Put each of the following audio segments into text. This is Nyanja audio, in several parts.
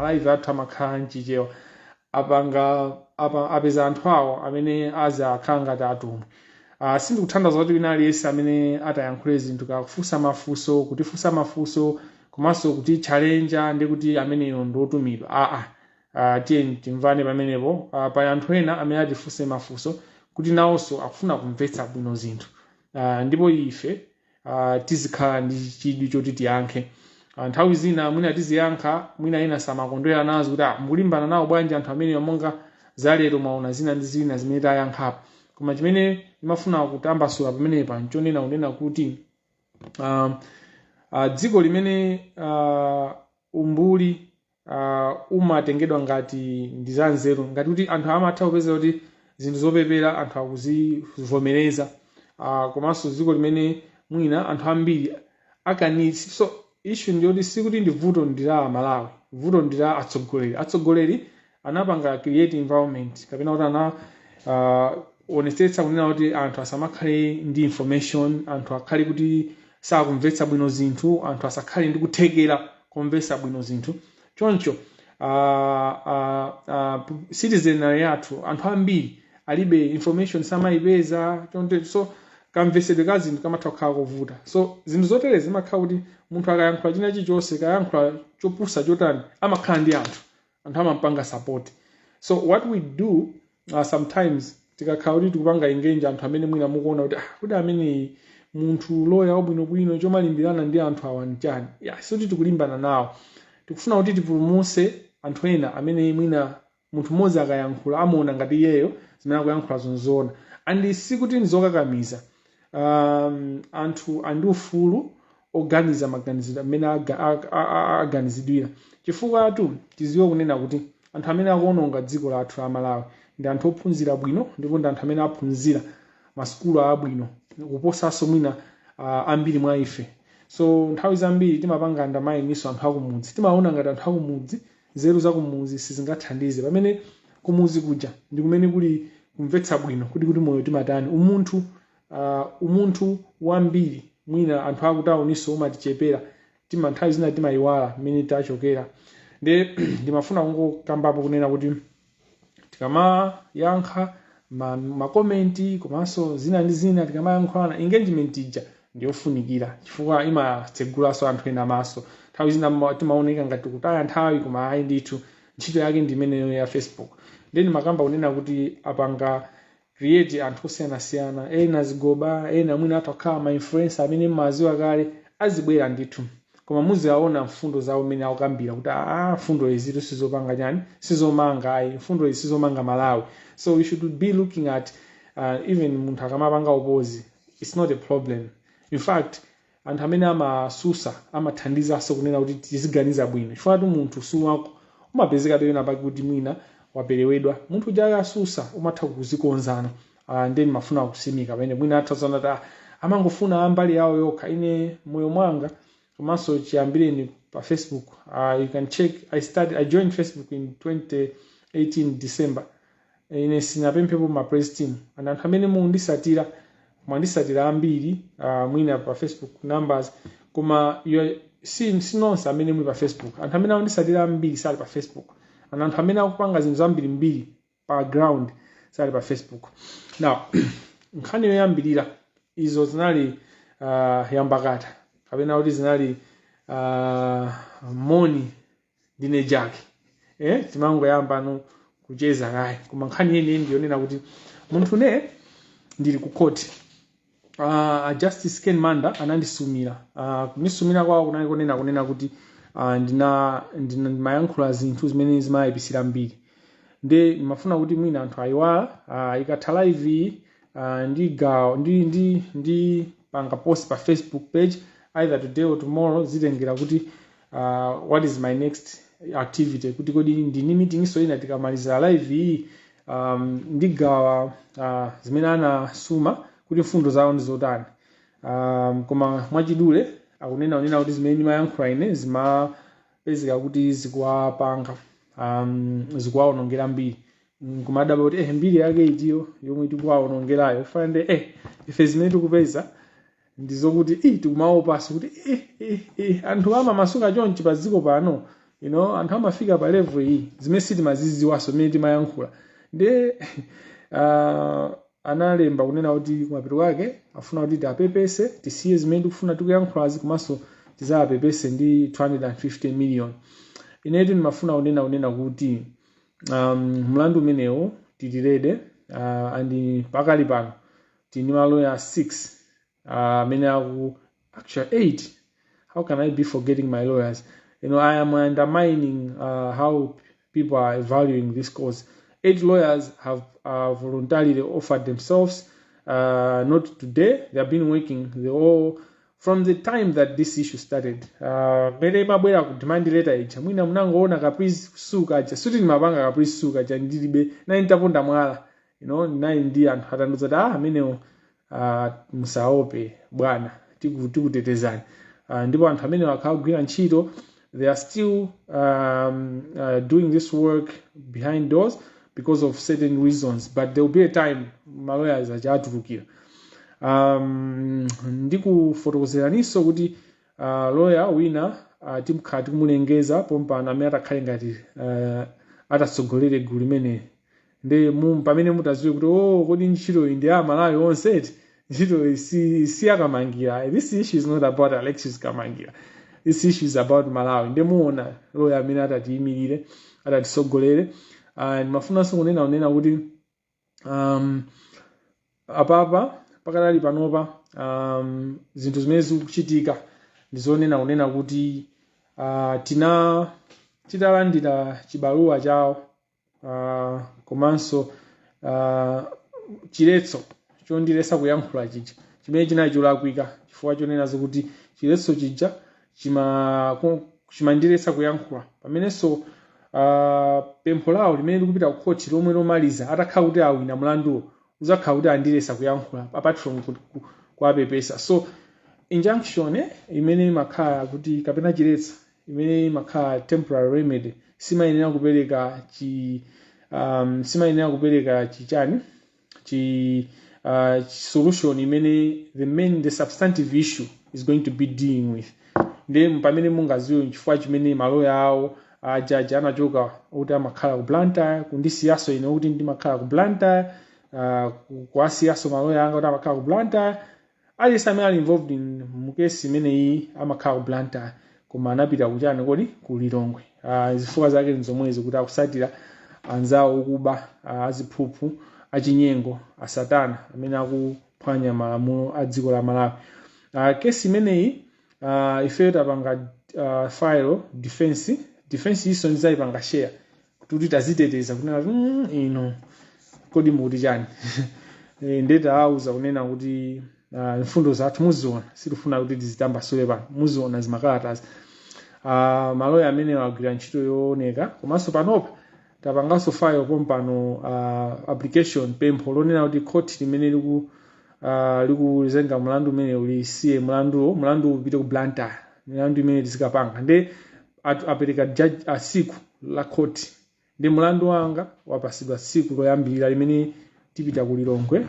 Ma live athu amakhala mchichewa. Apanga apa, apeza anthu awo amene azakhala ngati atumwi. Sindikuthandiza kuti wina aliyense amene atayankhule zinthu, kakufunsa mafunso, kutifunsa mafunso komanso kuti challenge, ndi kuti ameneyo ndiotumidwa. Aa, tiye timvane pamenepo. Pali anthu ena amene atifunse mafunso kuti nawonso akufuna kumvetsa bwino zinthu, ndipo ife tizikhala ndi chidwi choti tiyankhe. Nthawi zina mwina tiziyankha, mwina ena samakondwera nazo kuti, "Ah, mukulimbana nawo bwanji anthu amene?" Monga zalero mwaona zina ndi zina zimene tayankhapo. Koma chimene ndimafuna kutambasula pamenepa nchonena kunena kuti dziko limene umbuli umatengedwa ngati ndi za nzeru, ngati kuti anthu amatha kupeza kuti zinthu zopepera anthu akuzivomereza, komanso dziko limene mwina anthu ambiri akanitsi. So issue ndiyoti sikuti ndi vuto ndi la Malawi, vuto ndi la atsogoleri. Atsogoleri anapanga create environment, kapena kuti ana onetsetsa kunena kuti anthu asamakhale ndi information, anthu akhale kuti sakumvetsa bwino zinthu, anthu asakhale ndi kuthekera kumvetsa bwino zinthu. Choncho citizenry yathu, anthu ambiri alibe information, samayipeza. Choncho so kamvesedwe ka zinthu kamatha kukhala kovuta. So zinthu zotere zimakhala kuti munthu akayankhula china chilichonse, kayankhula chopusa chotani, amakhala ndi anthu, anthu amampanga support. So what we do, sometimes tikakhala kuti tikupanga engage anthu amene mwina mukuona kuti, ah, kuti amene munthu loya wabwinobwino, chomalimbirana ndi anthu awa nchani? Ya, sikuti tikulimbana nawo, tikufuna kuti tipulumuse anthu ena amene mwina munthu mmodzi akayankhula amaona ngati iyeyo zimene akuyankhula zonzona. And sikuti ndizokakamiza. Anthu andi ufulu oganiza maganizidwe amene aganizidwira, chifukwa tu tiziwe kunena kuti anthu amene akuononga dziko lathu la Malawi ndi anthu ophunzira bwino, ndipo ndi anthu amene aphunzira masukulu abwino kuposanso mwina ambiri mwa ife. So nthawi zambiri timapanga undermine anthu akumudzi, timaona ngati anthu akumudzi, nzeru zakumudzi sizingathandize, pamene kumuzi kuja ndi kumene kuli kumvetsa bwino kuti moyo timatani, umunthu, umunthu wambiri mwina anthu akutawuniso umatichepera. Tima nthawi zina timayiwala mmene tachokera. Ndi ndimafuna kungokambapo kunena kuti tikamayankha ma comment komanso zina ndi zina, tikamayankhulana, engagement ija ndiyofunikira chifukwa imatsegulanso anthu ena maso. Nthawi zina timaoneka ngati kutaya nthawi, koma ayi ndithu, ntchito yake ndi imeneyo ya Facebook. Then makamba kunena kuti apanga create anthu osiyanasiyana, ena zigoba, ena mwina atakhala ma influencer amene mmaziwa kale, azibwera ndithu, koma muziwaona mfundo zawo mmene akukambira kuti, ah, mfundo izi sizopanga chani, sizomanga ayi, mfundo izi sizomanga Malawi. So we should be looking at, even munthu akamapanga oppose, it's not a problem. In fact, anthu amene amasusa amathandizanso kunena kuti tiziganiza bwino, chifukwa tu munthu suwako, umapezeka pena pake kuti mwina waperewedwa. Munthu uja akasusa umatha kuzikonzana. Ndi mafuna kusimika pamene mwina atha kuti, ah, amangofuna ambali yawo yokha. Ine moyo mwanga komanso chiyambireni pa Facebook, you can check, I joined Facebook in 2018 December. Ine sinapemphepo ma press team, and anthu amene mundisatira, mwandisatira ambiri, mwina pa Facebook numbers, koma si nonse amene muli pa Facebook. Anthu amene akundisatira ambiri sali pa Facebook, and anthu amene akupanga zinthu zambirimbiri pa ground sali pa Facebook. Now, nkhani yoyambirira, izo zinali yambakata, kapena kuti zinali moni, ndine Jack, timangoyamba no kucheza kaye. Koma nkhani yeniyeni ndiyonena kuti munthu ne ndili ku court. Justice Ken Manda anandisumira. Kundisumira kwawo kunali kunena kuti ndina ndimayankhula zinthu zimene zimayipisira mbiri. Nde ndimafuna kuti mwina anthu ayiwala, ikatha live iyi, ndigawa ndi panga post pa Facebook page either today or tomorrow, zitengera kuti what is my next activity, kuti kodi ndini meeting so ina. Tikamaliza live iyi, ndigawa zimene anasuma kuti mfundo zawo ndi zotani. Koma mwachidule akunena kunena kuti zimene ndimayankhula ine zimapezeka kuti zikuwapanga, zikuwawonongera mbiri. Kumadabwa kuti, mbiri yake itiyo yomwe tikuwawonongerayo? Fande ife zimene tikupeza ndizokuti tikumaopanso kuti anthu amamasuka chonchi pa dziko pano. Anthu amafika pa level iyi zimene sitimaziziwaso zimene timayankhula. Nde analemba kunena kuti kumapeto kwake afuna kuti tiapepese, tisiye zimene tikufuna tikuyankhulazi, komanso tizapepese ndi 250 million. Inetu ndimafuna kunena kuti mlandu umenewu tili ready, and pakali pano tili maloya 6 amene aku, actually 8. How can I be forgetting my lawyers? I am undermining how people are valuing this cause. Eight lawyers have voluntarily offered themselves, not today. They have been working, they all, from the time that this issue started. Mmene imabwera ku demand letter ija, mwina munangoona ka pre-sue kaja. Suti ndimapanga ka pre-sue kaja ndilibe nali ntaponda mwala. Ndinali ndi anthu atandiuza kuti, "Ah, amenewo, musaope bwana, tikutetezani." Ndipo anthu amene akhala kugwira ntchito, they are still doing this work behind doors because of certain reasons, but there will be a time malawyers aja atulukira. Ndikufotokozeraninso kuti lawyer wina timkhala tikumulengeza pompano amene atakhale ngati atatsogolere gulu limene. Ndi pamene mutadziwe kuti, oh, kodi ntchito iyi ndi ya Malawi onse eti? Ntchito iyi si yakamangira. This issue is not about Alexis Kamangira, this issue is about Malawi. Ndi muona lawyer amene atatiyimirire, atatisogolere. Ndimafunanso kunena kuti apapa pakadali panopa, zinthu zimene zikuchitika ndizonena kunena kuti tina titalandira chibaluwa chawo, komanso chiletso chondiletsa kuyankhula chija chimene chinali cholakwika, chifukwa chonena zokuti chiletso chija chimandiletsa kuyankhula pamenenso pempho lawo limene likupita ku khoti lomwe lomaliza, atakhala kuti awina mlanduwo, uzakhala kuti andiletsa kuyankhula apart from kuwapepesa. So injunction imene imakhala kuti, kapena chiletso imene imakhala temporary remedy, simayenera kupereka chichani, chi solution imene the substantive issue is going to be dealing with. Ndi pamene mungaziwe chifukwa chimene maloya awo ajaji anachoka kuti amakhala ku Blantyre, kundisiyaso ine kuti ndimakhala ku Blantyre, kuwasiyaso maloya anga kuti amakhala ku Blantyre. Aliyense amene ali involved in mukesi imeneyi amakhala ku Blantyre, koma anapita kuchani kodi? Ku Lilongwe. Zifukwa zake nzomwezo, kuti akusatira anzawo okuba, aziphuphu, achinyengo, asatana amene akuphwanya malamulo a dziko la Malawi. Kesi imeneyi, ifeyo tapanga file defense. Defense iso ndizayipanga share kuti taziteteza, kunena kuti, ino kodi mukuti chani?" Ndetawauza kunena kuti mfundo zathu muziona, sitifuna kuti tizitambasule pano, muziona zimakalatazi. Maloya amene agwira ntchito yooneka. Komanso panopa tapanganso file pompano application, pempho lonena kuti khoti limene likuzenga mlandu umene ulisiye mlanduwo, mlandu upite ku Blantyre, milandu imene tizikapanga. Nde apereka judge tsiku la khoti, ndi mlandu wanga wapasidwa tsiku loyambirira limene tipita ku Lilongwe,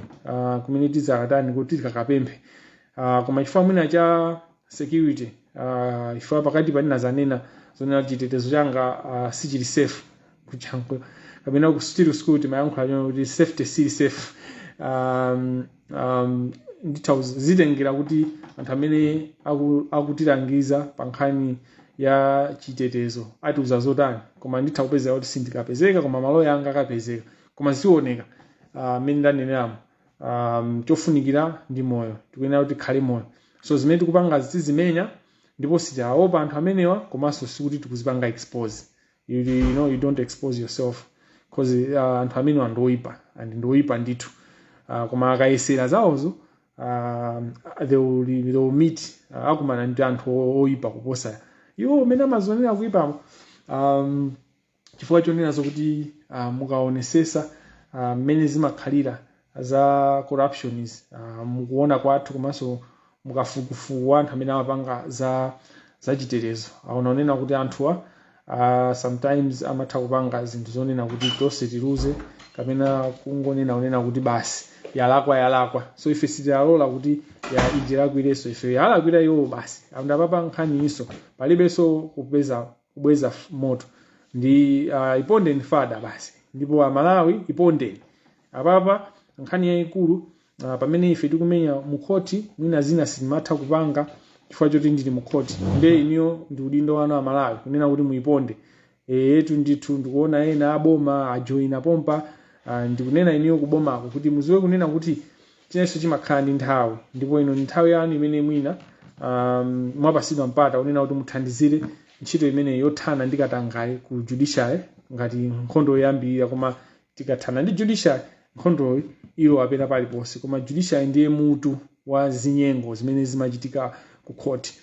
kumene tizakatani kuti tikakapemphe. Koma chifukwa mwina cha security, chifukwa pakati panena zanena zonena kuti chitetezo changa sichili safe kuchanko, kapena ku still school timayankhula choncho kuti safety sili safe, nditha zitengera kuti anthu amene akutilangiza pa nkhani ya chitetezo atiuza zotani. Koma nditha kupezeka kuti sindikapezeka, koma maloya anga akapezeka, koma zioneka mmene ndaneneramo. Chofunikira ndi moyo, tikuyenera kuti tikhale moyo. So zimene tikupanga tizimenya, ndipo sitiwaopa anthu amenewa, komanso sikuti tikuzipanga expose. You don't expose yourself because anthu amenewa ndoyipa, and ndoyipa ndithu. Koma akayesera zawozo, they will meet, akumana ndi anthu oyipa kuposa iwo amene amazionera kuipamo, chifukwa chonena zokuti mukaonesesa mmene zimakhalira za corruptions, mukuona kwathu komanso mukafukufuku anthu amene amapanga za chitetezo aonaonena kuti anthuwa sometimes amatha kupanga zinthu zonena kuti tonse tiluze, kapena kungonena kunena kuti basi, yalakwa yalakwa. So ife sitiyalola kuti ya ijilakwirenso ife, yalakwira iwo basi. Andapapa nkhaniso palibenso kupeza kubwerera mbuyo. Kubweza moto ndi ipondeni fada basi. Ndipo Amalawi, ipondeni. Apapa nkhani yayikulu, pamene ife tikumenya mukhoti, mwina zina sitimatha kupanga chifukwa choti ndili mukhoti. Nde iniyo ndi udindo wanu Amalawi kunena kuti muiponde. Etu ndithu, ndikuona ena aboma ajoyina pompa. Ndikunena iniyo kubomako kuti muziwe kunena kuti chinenso chimakhala ndi nthawi, ndipo ino ndi nthawi yanu imene mwina mwapasidwa mpata unena kuti muthandizire ntchito imene yothana ndi katangale ku judiciary ngati nkhondo yoyambirira. Koma tikathana ndi judiciary, nkhondoyi ilowa pena paliponse. Koma judiciary ndiye mutu wa zinyengo zimene zimachitika ku court.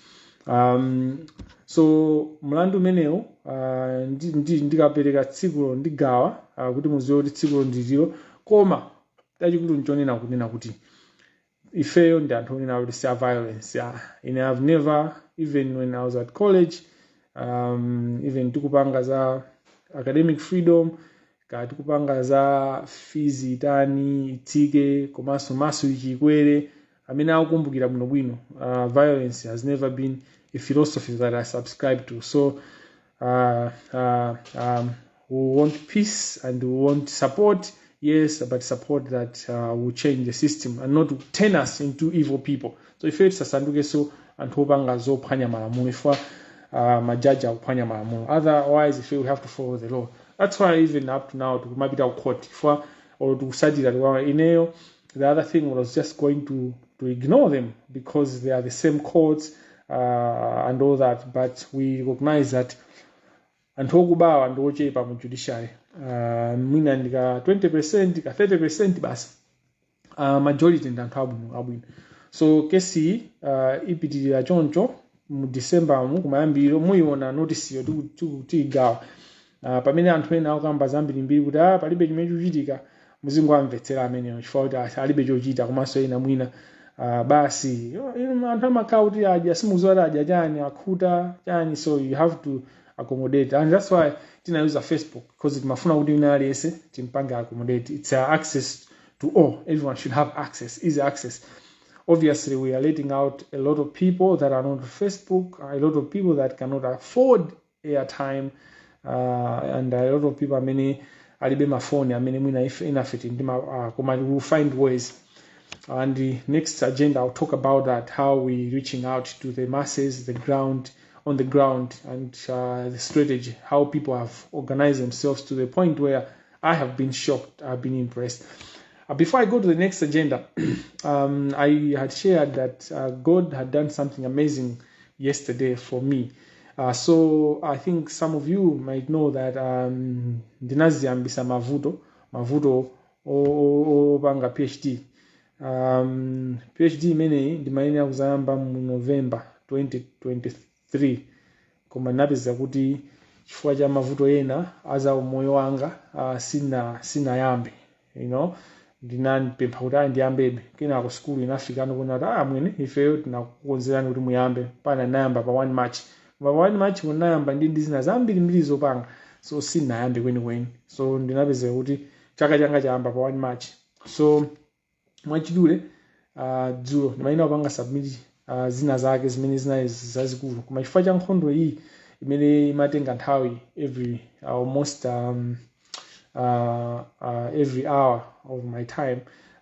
So mlandu umenewu, ndikapereka tsikulo ndigawa kuti muziwe kuti tsikulo ndiliro. Koma chachikulu nchonena kunena kuti ifeyo ndi anthu onena kuti si a violence. Yeah. Ine I've never, even when I was at college, even tikupanga za academic freedom, ka tikupanga za fees itani itsike, komanso maso ichikwere, amene akukumbukira bwinobwino, violence has never been a philosophy that I subscribe to. So we want peace and we want support, yes, but support that will change the system and not turn us into evil people. So ife tisasandukenso anthu opanga zophwanya malamulo ifwa majaji akuphwanya malamulo. Otherwise ife we have to follow the law. That's why even up to now tikumapita ku court ifwa or tikusatira ineyo. The other thing was just going to ignore them because they are the same courts and all that, but we recognize that anthu okubawa ndi ochepa mu judiciary. Mwina ndika 20, ka 30 basi. Majority ndi anthu abwino abwino. So kesi ipitirira choncho mu December mu kumayambiriro muyiona notice yo tiyigawa. Pamene anthu ena akukamba zambirimbiri kuti ah, palibe chimene chikuchitika, muzingowamvetsera ameneyo chifukwa kuti alibe chochita. Komanso ena mwina basi inu anthu amakhala kuti adya, simukudziwa kuti adya chani, akhuta chani, so you have to accommodate. And that's why tinayuza Facebook, because timafuna kuti wina aliyense timpange accommodate. It's access to all. Everyone should have access, easy access. Obviously we are letting out a lot of people that are not on Facebook, a lot of people that cannot afford airtime, and a lot of people amene alibe mafoni amene mwina ife inafe tili ndi koma we will find ways. And the next agenda I'll talk about that, how we reaching out to the masses, the ground, on the ground, and the strategy, how people have organized themselves to the point where I have been shocked, I've been impressed. Before I go to the next agenda, I had shared that God had done something amazing yesterday for me. So I think some of you might know that ndinaziyambisa mavuto opanga PhD. PhD imeneyi ndimayenera kuzayamba mu November 2023, koma ndinapeza kuti chifukwa cha mavuto ena aza umoyo wanga sinayambe. Ndinapempha kuti ayi, ndiyambebe. Kenako sukulu inafikano kuona kuti ah, mwene ifeyo tinakukonzerani kuti muyambe pana. Ndinayamba pa 1 March, koma pa 1 March ndinayamba ndi zina zambirimbiri zopanga, so sinayambe kwenikweni. So ndinapezeka kuti chaka changa chayamba pa 1 March. So mwachidule, dzulo ndimayenera kupanga submit zina zake zimene zinali zazikulu, koma chifukwa cha nkhondo iyi imene imatenga nthawi every almost every hour of my time,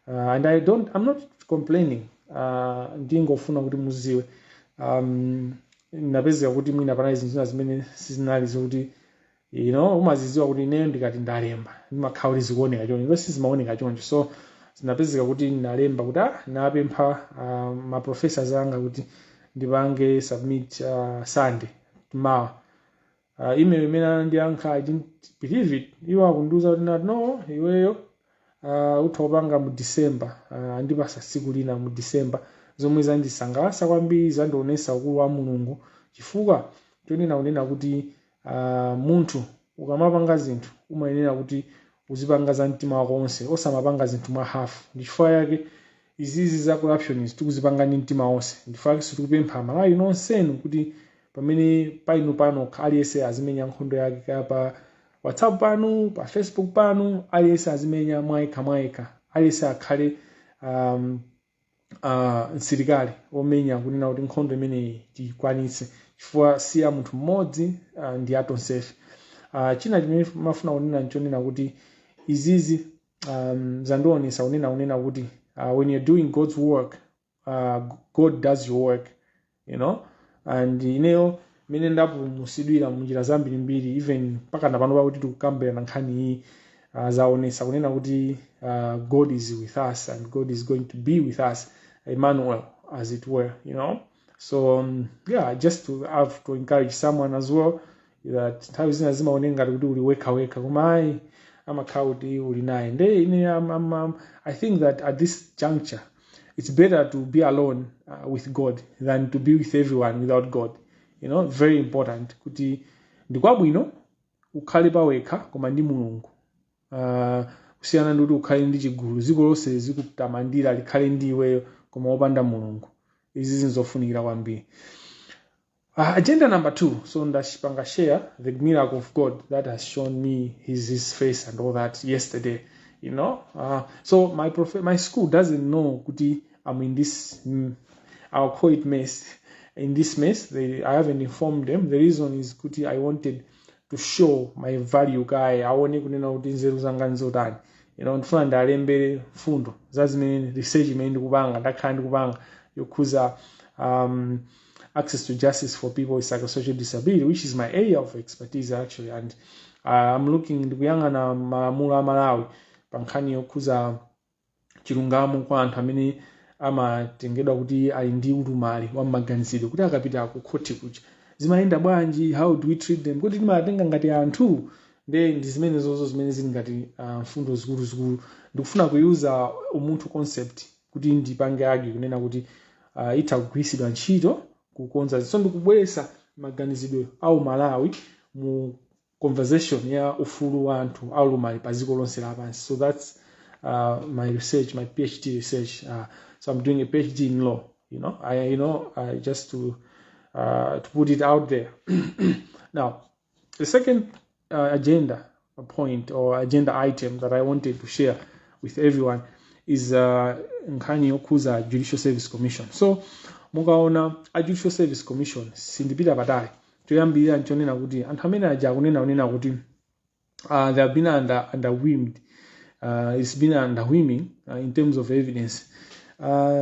and I'm not complaining, ndingofuna kuti muziwe, napezeka kuti mwina panali zinthu zina zimene sizinali zokuti umaziziwa kuti ineyo ndikati ndalemba ndimakhala kuti zikuoneka choncho, ndipo sizimaoneka choncho. So zinapezeka kuti nalemba kuti ah, napempha ma professors anga kuti ndipange submit Sunday mawa. Email imene anandiyankha, I didn't believe it. Iwo akundiuza kuti nati no, iweyo utha kupanga mu December. Andipasa tsiku lina mu December, zomwe zandisangalatsa kwambiri, zandionesa ukulu wa Mulungu, chifukwa chonena kunena kuti munthu ukamapanga zinthu umayenera kuti uzipanga za mtima wako wonse, osamapanga zinthu mwa hafu. Ndi chifukwa yake izizi za corruption izi tikuzipanga ndi mtima wonse. Ndifukwa yake tikupempha Malawi nonsenu kuti pamene painu pano aliyense azimenya nkhondo yake, kaya pa WhatsApp panu, pa Facebook panu, aliyense azimenya mwayekha mwayekha, aliyense akhale Msilikali womenya kunena kuti nkhondo imeneyi tikwanitse, chifukwa si ya munthu mmodzi, ndi ya tonsefe. China chimene mafuna kunena nchonena kuti izizi zandionesa kunena kuti when you're doing God's work, God does your work. And ineyo mene ndapulumutsidwira munjira zambirimbiri, even mpaka napano pakuti tikukambirana nkhani iyi, zaonesa kunena kuti God is with us and God is going to be with us, Emmanuel, as it were. So yeah, just to have to encourage someone as well that nthawi zina zimaoneka ngati kuti uli wekha wekha, koma ayi, amakhala kuti uli naye. Nde ine I think that at this juncture it's better to be alone with God than to be with everyone without God. Very important kuti ndikwabwino ukhale pawekha koma ndi Mulungu, kusiyana ndi kuti ukhale ndi chigulu, dziko lonse zikutamandira, likhale ndi iweyo koma wopanda Mulungu. Izi zinzofunikira kwambiri. Agenda number two. So ndachipanga share the miracle of God that has shown me his face and all that yesterday. So my school doesn't know kuti I'm in this, I'll call it mess, in this mess. I haven't informed them. The reason is kuti I wanted to show my value guy, aone kunena kuti nzeru zanga nzotani. Ndifuna ndalembere fundo za zimene research imene ndikupanga, ndakhala ndikupanga yokhuza access to justice for people with psychosocial disability, which is my area of expertise actually. And I'm looking, ndikuyang'ana malamulo a Malawi pa nkhani yokhuza chilungamo kwa anthu amene amatengedwa kuti ali ndi ulumali wa maganizidwe, kuti akapita ku khoti kuja zimayenda bwanji, how do we treat them, kuti timatenga ngati anthu. Nde ndi zimene zozo zimene zili ngati mfundo zikuluzikulu. Ndikufuna kuyuza umunthu concept kuti ndipange argue kunena kuti itha kugwiritsidwa ntchito kukonza. So ndikubweretsa maganizidwe au Malawi mu conversation ya ufulu wa anthu aulumali pa dziko lonse lapansi. So that's my research, my PhD research. So I'm doing a PhD in law. I you know I just to put it out there. Now, the second agenda point or agenda item that I wanted to share with everyone is nkhani yokhuza Judicial Service Commission. So mukaona a Judicial Service Commission, sindipita patali. Choyambirira nchonena kuti anthu amene aja akunena kunena kuti they have been underwhelmed. It's been underwhelming in terms of evidence.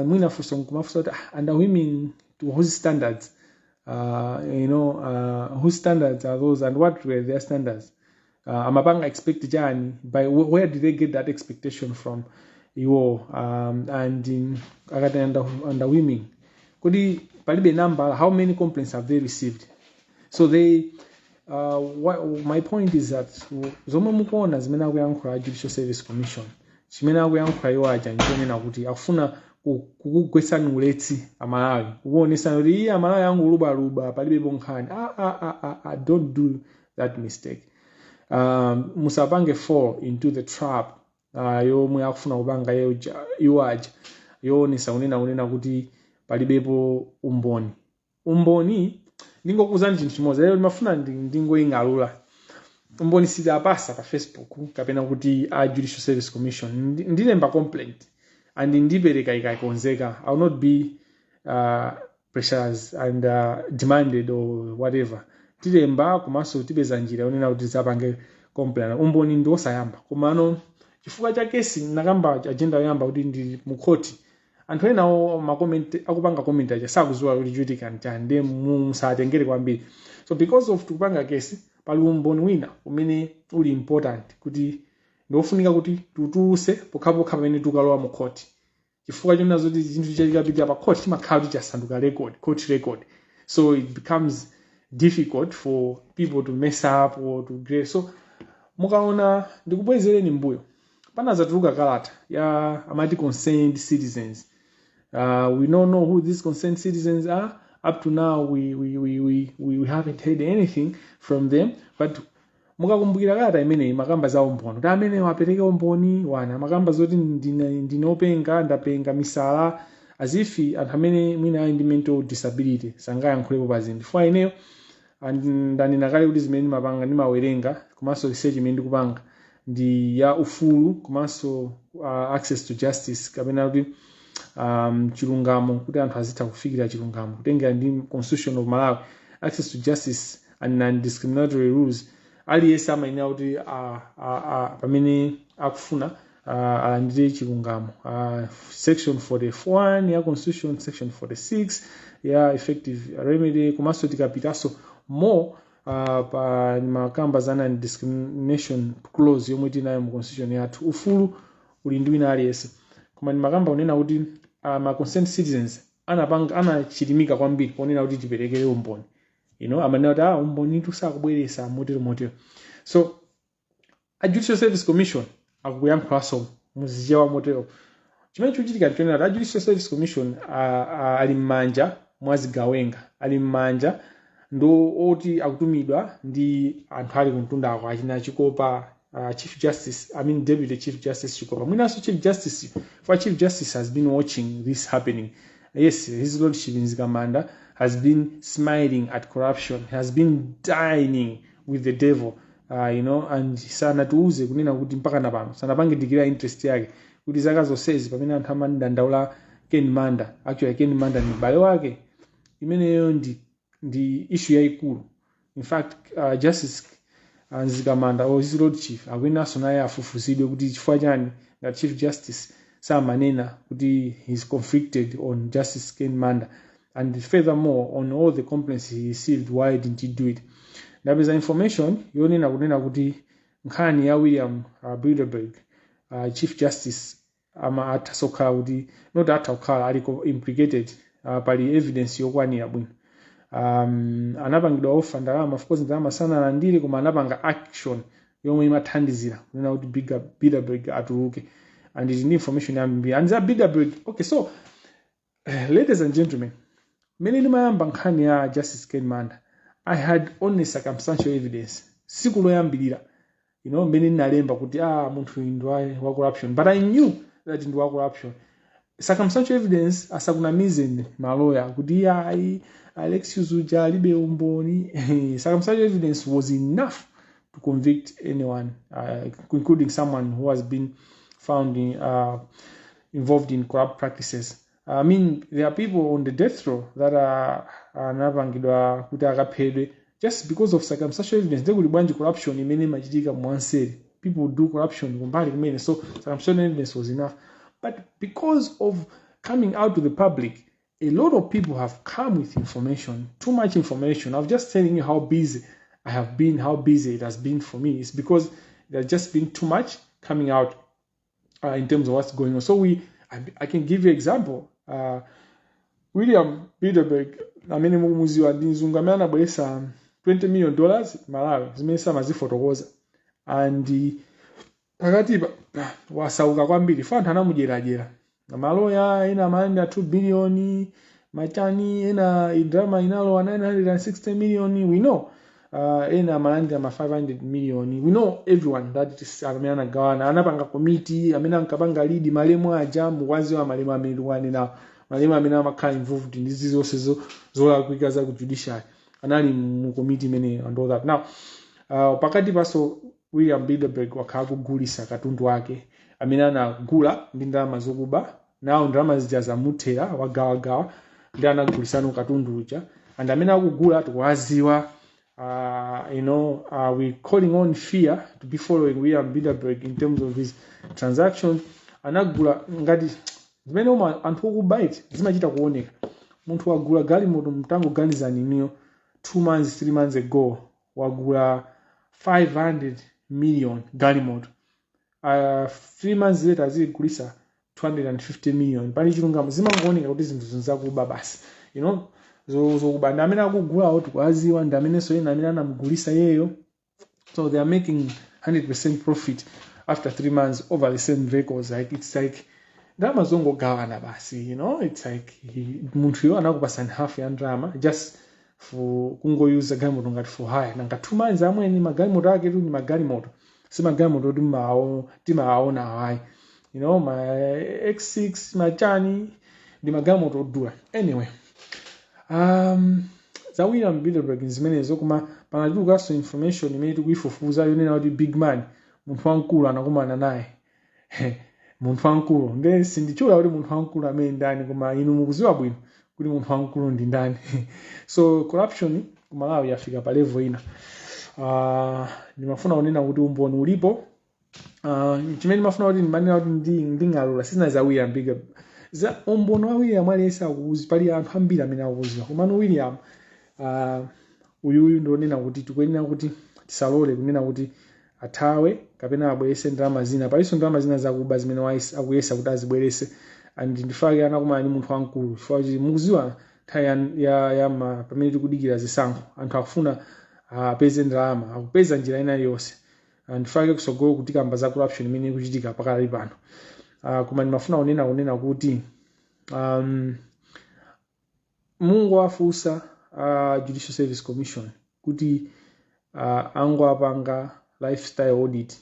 Mwina funso nkumafunsa kuti, ah, underwhelming to whose standards? Whose standards are those and what were their standards? Amapanga expect chani? By where did they get that expectation from iwo? And akati underwhelming, kodi palibe number? How many complaints have they received? So they what, my point is that zomwe mukuona zimene akuyankhula Judicial Service Commission, chimene akuyankhula iwo aja nchonena kuti akufuna kukugwetsani ulesi Amalawi, kukuonesani kuti iye Amalawi angulubaluba, palibepo nkhani. Ah, ah, ah, ah, ah, don't do that mistake. Musapange fall into the trap yomwe akufuna kupanga iwo aja yoonesa kunena kuti palibepo umboni. Umboni, ndingokuuzani chinthu chimodzi lero, ndimafuna ndingoying'alula umboni. Sitapasa pa Facebook kapena kuti a Judicial Service Commission, ndilemba complaint and ndipereka ikakonzeka. I will not be pressurized and demanded or whatever. Tilemba komanso tipeza njira yonena kuti tizapange complaint. Umboni ndi osayamba, komano chifukwa cha kesi nakamba agenda yoyamba kuti ndi mukhoti, anthu enawo ma comment akupanga comment aja sakuziwa kuti chitika nchani, ndiye musatengere kwambiri. So because of tikupanga kesi, pali umboni wina umene uli important kuti ndiofunika kuti tutuluse pokhapokha pamene tikalowa mu khoti, chifukwa chonena zoti chinthu chikapita pa court chimakhala kuti chasanduka record, court record. So it becomes difficult for people to mess up or to grade. So mukaona, ndikubwezereni mbuyo, panazatuluka kalata ya amati concerned citizens. We don't know who these concerned citizens are. Up to now we haven't heard anything from them, but mukakumbukira kalata imeneyi makamba za umboni kuti amene apereke umboni wana makamba zoti ndinopenga, ndapenga misala, as if anthu amene mwina ali ndi mental disability sangayankhulepo pa zinthu. Chifukwa ineyo ndanena kale kuti zimene ndimapanga, ndimawerenga, komanso research imene ndikupanga ndi ya ufulu komanso access to justice kapena kuti Chilungamo, kuti anthu azitha kufikira chilungamo kutengera ndi Constitution of Malawi, access to justice and non-discriminatory rules. Aliyense amayenera kuti pamene akufuna alandire chilungamo. Section 41 ya Constitution, section 46 ya effective remedy. Komanso tikapitanso more pa makamba za non-discrimination clause yomwe tinayo mu Constitution yathu, ufulu uli ndi wina aliyense. Koma ndimakamba kunena kuti ma concerned citizens anapanga, anachilimika kwambiri ponena kuti tiperekere umboni. Amanena kuti umboni tusakubweresa, motero motero. So a Judicial Service Commission akuyankhulanso muzichewa motero. Chimene chikuchitika nchonena kuti a Judicial Service Commission ali m'manja mwa zigawenga, ali m'manja ndo oti akutumidwa ndi anthu ali kumtundako, achina Chikopa, Chief Justice, I mean Deputy Chief Justice Chikopa, mwinanso Chief Justice, for Chief Justice has been watching this happening. Yes, His Lordship Mzikamanda has been smiling at corruption, has been dining with the devil, and sanatiuze kunena kuti mpaka napano sanapange declare interest yake, kuti zaka zonsezi pamene anthu amadandaula Ken Manda, actually Ken Manda ndi m'bale wake. Imeneyo ndi issue yayikulu. In fact, Justice Mzikamanda or His Lordship akuyenanso naye afufuzidwe kuti chifukwa chani ngati Chief Justice samanena kuti he's conflicted on Justice Ken Manda, and furthermore, on all the complaints he received, why didn't he do it? Ndapeza information yonena kunena kuti nkhani ya William Bilderberg, Chief Justice ama atha kukhala kuti not atha kukhala ali implicated. Pali evidence yokwanira bwino. Anapangidwa offer ndalama. Of course ndalama sanalandire, koma anapanga action yomwe imathandizira kunena kuti Bilderberg atuluke, and it ndi information yambiri and za Bilderberg. Okay, so ladies and gentlemen, mmene ndimayamba nkhani ya Justice Ken Manda, I had only circumstantial evidence. Siku loyambirira mmene ndinalemba kuti munthu uyu ndi wa corruption, but I knew that ndi wa corruption. Circumstantial evidence, asakunamizeni maloya kuti iyayi, Alexius uja alibe umboni. Circumstantial evidence was enough to convict anyone, including someone who has been found involved in corrupt practices. I mean, there are people on the death row that are anapangidwa kuti akaphedwe just because of circumstantial evidence. Ndekuli bwanji corruption imene imachitika mwanseri? People do corruption kumbali kumene. So circumstantial evidence was enough, but because of coming out to the public, a lot of people have come with information, too much information. I'm just telling you how busy I have been, how busy it has been for me. It's because there's just been too much coming out in terms of what's going on. So I can give you example. William Bilderberg amene mukumuziwa ndi mzungu amene anabweretsa $20 million Malawi, zimene samazifotokoza, and pakatipa wasauka kwambiri fa anthu anamudyeradyera. Maloya ena amalandira 2 billion machani, ena ndalama inalowa 960 million. We know ena amalandira ma 500 million. We know everyone that is amene anagawana, anapanga komiti amene ankapanga lead malemu aja. Mukwaziwa malemu amene tikuwanenawo, malemu amene amakhala involved ndi zizonse zolakwika za ku judiciary, anali mu komiti imeneyo and all that. Now pakati paso William Bilderberg wakhala kugulisa katundu wake amene anagula ndi ndalama zokuba. Nawo ndalama zija zamuthera, wagawagawa ndi anagulisano katundu uja, and amene akugula tikuwaziwa. We calling on FIA to be following William Bilderberg in terms of his transactions. Anagula ngati zimene uma anthu okuba iti zimachita kuoneka. Munthu wagula galimoto, mtangoganizani inuyo, 2 months, 3 months ago wagula 500 million galimoto, 3 months later azigulisa 250 million. Pali chilungamo? Zimangooneka kuti zinthu zinzakuba basi, zokuba. Ndi amene akugulawo tikuwaziwa, ndi amenenso ena amene anamugulisa yeyo. So they are making 100% profit after 3 months over the same vehicles. Like, it's like ndalama zongogawana basi. It's like munthuyo anakupasani half ya ndalama just for kungoyuza galimoto ngati for hire. Nanga 2 months amweni, magalimoto ake tu ndi magalimoto, si magalimoto kuti timawaona awayi, ma X6 machani, ndi magalimoto odula. Anyway, za William Bilderberg zimenezo. Koma panachulukanso information imene tikuifufuza yonena kuti big man, munthu wamkulu, anakumana naye. Munthu wamkulu nde sindichula kuti munthu wamkulu amene ndani, koma inu mukuziwa bwino kuti munthu wamkulu ndi ndani. So corruption ku Malawi yafika pa level ina. Ndimafuna kunena kuti umboni ulipo. Chimene ndimafuna kuti ndimanena kuti nding'alula sizina za William Bigger za umboni wa William, aliyense akuuzi, pali anthu ambiri amene akuuziwa. Komano William uyuyu ndionena kuti tikuyenera kuti tisalole kunena kuti athawe kapena abwerese ndalama zina. Palinso ndalama zina zakuba zimene akuyesa kuti azibwerese, and ndifake anakumana ndi munthu wamkulu, chifukwa kuti mukuziwa nthawi ya pamene tikudikira zisankho, anthu akufuna apeze ndalama, akupeza njira ina iliyonse. Ndifake kusogolo kutikamba za corruption imene ikuchitika pakali pano. Koma ndimafuna kunena kuti mungowafunsa Judicial Service Commission kuti angoapanga lifestyle audit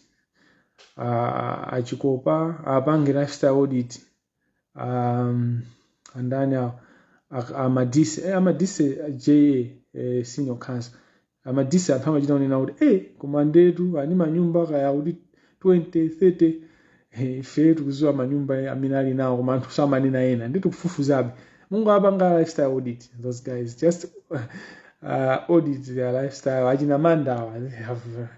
achikopa, apange lifestyle audit andani awo, amadise, amadise ja senior counsel amadise. Anthu amachita kunena kuti koma ndetu ani manyumba kaya kuti 20 30. Ife tikuziwa manyumba amene ali nawo, koma anthu samanena ena, ndi tikufufuzabe. Mungu apanga lifestyle audit those guys, just audit their lifestyle. Achina Mandawa,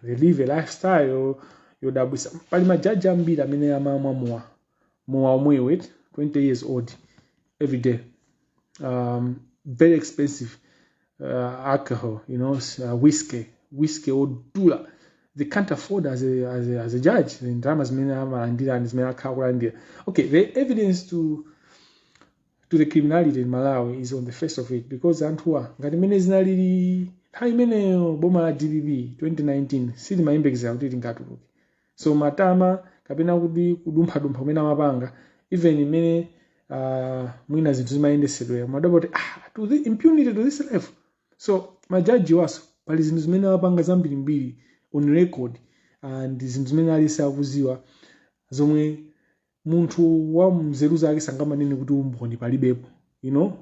they live a lifestyle yodabwisa. Pali majaji ambiri amene amamwa mowa, mowa omwewe 20 years old every day, very expensive alcohol, whiskey, whiskey odula. They can't afford as a judge ndalama zimene amalandira ndi zimene akhala kulandira. Okay, the evidence to the criminality in Malawi is on the face of it, because anthuwa ngati mmene zinalili nthawi imeneyo, boma la DPP 2019 silimayembekezera kuti lingatuluke. So matama kapena kuti kudumphadumpha kumene amapanga, even imene mwina zinthu zimayendesedwera, madaba kuti to the impunity to this level. So majaji waso pali zinthu zimene amapanga zambirimbiri on record, and zinthu zimene alise akuziwa, zomwe munthu wa mzeru zake sangamanene kuti umboni palibepo.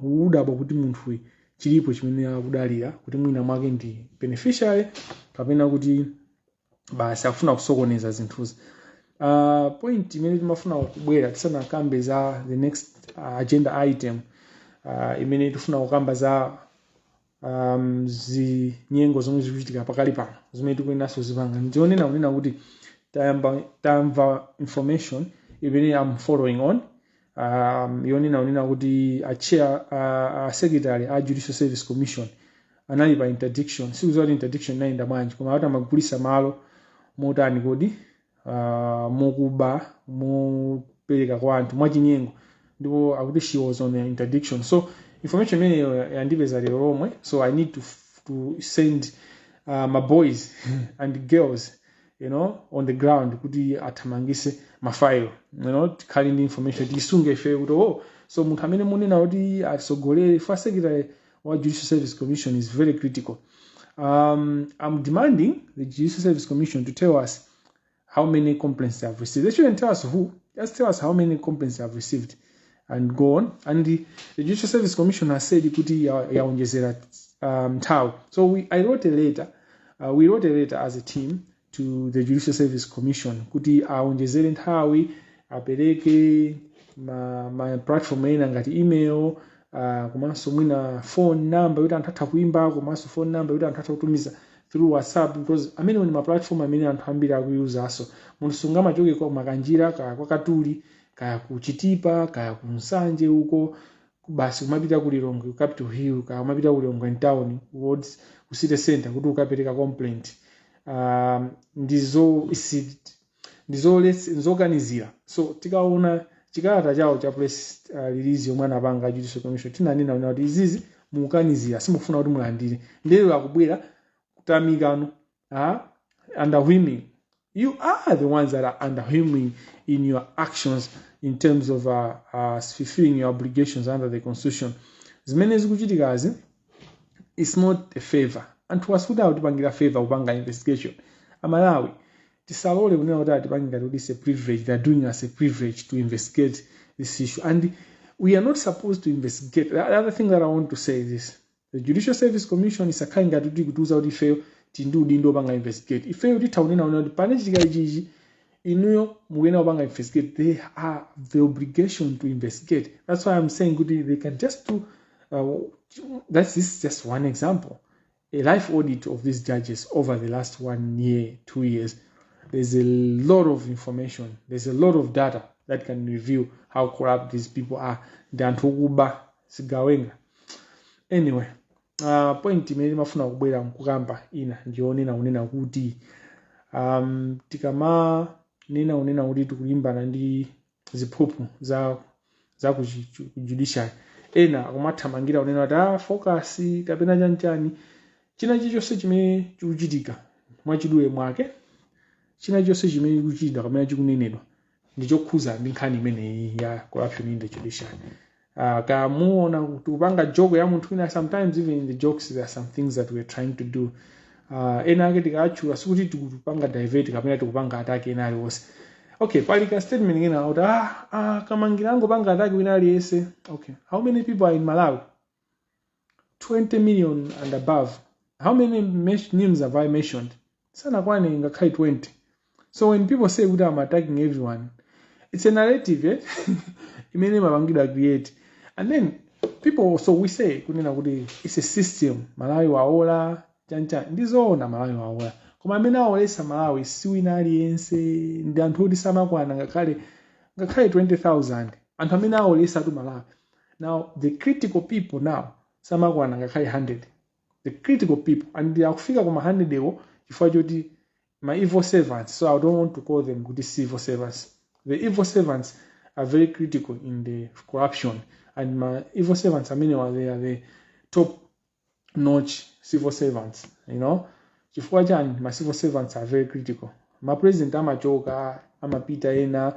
Udabwa kuti munthu chilipo chimene akudalira kuti mwina mwake ndi beneficiary kapena kuti basi akufuna kusokoneza zinthuzi. Point imene timafuna kubwera tisanakambe za the next agenda item, imene tifuna kukamba za zinyengo zomwe zikuchitika pakali pano, zimene tikuyeneranso zipanga, ndionena kunena kuti tayamba tamva information imene I'm following on, yonena kunena kuti a chair, a secretary a Judicial Service Commission anali pa interdiction. Sikuziwa kuti interdiction inayenda bwanji, koma kuti amagulisa malo motani kodi, mokuba, mopereka kwa anthu mwachinyengo, ndipo akuti she was on interdiction. So information imeneyo yandipeza lero lomwe, so I need to send my boys and girls on the ground kuti athamangise mafailo, tikhale ndi information, tiyisunge ife kuti oh, so munthu amene munena kuti atsogolere fa secretary wa Judicial Service Commission is very critical. I'm demanding the Judicial Service Commission to tell us how many complaints they have received. They shouldn't tell us who, just tell us how many complaints they have received and go on. And the Judicial Service Commission has said kuti yaonjezera nthawi. So I wrote a letter, we wrote a letter as a team to the Judicial Service Commission kuti aonjezere nthawi, apereke ma platform ena ngati email, komanso mwina phone number yoti anthu atha kuimba, komanso phone number yoti anthu atha kutumiza through WhatsApp, because amene ni ma platform amene anthu ambiri akuyuzaso. Munthu sungamachoke kwa Makanjira, kaya kwa Katuli, kaya ku Chitipa, kaya ku Nsanje uko, basi kumapita ku Lilongwe, ku Capital Hill, kaya kumapita ku Lilongwe town wards, ku city center kuti ukapereka complaint. Ndizo ndizokanizira. So tikaona chikalata chawo cha press release yomwe anapanga Judicial Commission, tinanena kuti izizi mukukanizira, simukufuna kuti mulandire. Ndero akubwera kutamikano, underwhelming. You are the ones that are underwhelming in your actions in terms of fulfilling your obligations under the constitution. Zimene zikuchitikazi, it's not a favor. Anthu asikuti akutipangira favor kupanga investigation. Amalawi, tisalole kunena kuti atipange ngati kuti it's a privilege. They are doing us a privilege to investigate this issue, and we are not supposed to investigate. The other thing that I want to say is this: the Judicial Service Commission isakhale ngati kuti kutiuza kuti ifeyo tili ndi udindo opanga investigate. Ifeyo titha kunena kuti panachitika ichichi, Inuyo mukuyenera kupanga investigate. They have the obligation to investigate. That's why I'm saying kuti they can just do, that's this is just one example, a life audit of these judges over the last one year, 2 years. There's a lot of information, there's a lot of data that can reveal how corrupt these people are. Ndi anthu okuba, zigawenga. Anyway, point imene timafuna kubwera nkukamba ina ndiyonena kunena kuti tikamanena kunena kuti tikulimbana ndi ziphuphu za ku judiciary, ena akumathamangira kunena kuti ah, focus kapena chanchani. China chilichonse chimene chikuchitika, mwachidule mwake, china chilichonse chimene chikuchitika kapena chikunenedwa ndi chokhuza ndi nkhani imeneyi ya corruption in the judiciary. Kamuona kuti kupanga joke ya munthu wina, sometimes even in the jokes there are some things that we are trying to do. Ena ake tikatchula, sikuti tikupanga divert kapena tikupanga attack ena aliwonse. Okay, pali ka statement kena kuti ah, Kamangira angopanga attack wina aliyense. Okay, how many people are in Malawi? 20 million and above. How many names have I mentioned? Sanakwane ngakhale 20. So when people say kuti I'm attacking everyone, it's a narrative, eh? Imene imapangidwa create, and then people, so we say kunena kuti it's a system. Malawi waola chancha, ndizoona, Malawi waola, koma amene aolesa Malawi si wina aliyense, ndi anthu oti samakwana ngakhale 20,000. Anthu amene aolesa tu Malawi now, the critical people now, samakwana ngakhale 100, the critical people, and akufika kuma 100 ewo chifukwa choti ma evil servants, so I don't want to call them kuti civil servants, the evil servants are very critical in the corruption, and ma evil servants amenewa, they are the top notch civil servants. Chifukwa chani ma civil servants are very critical? Ma president amachoka, amapita ena,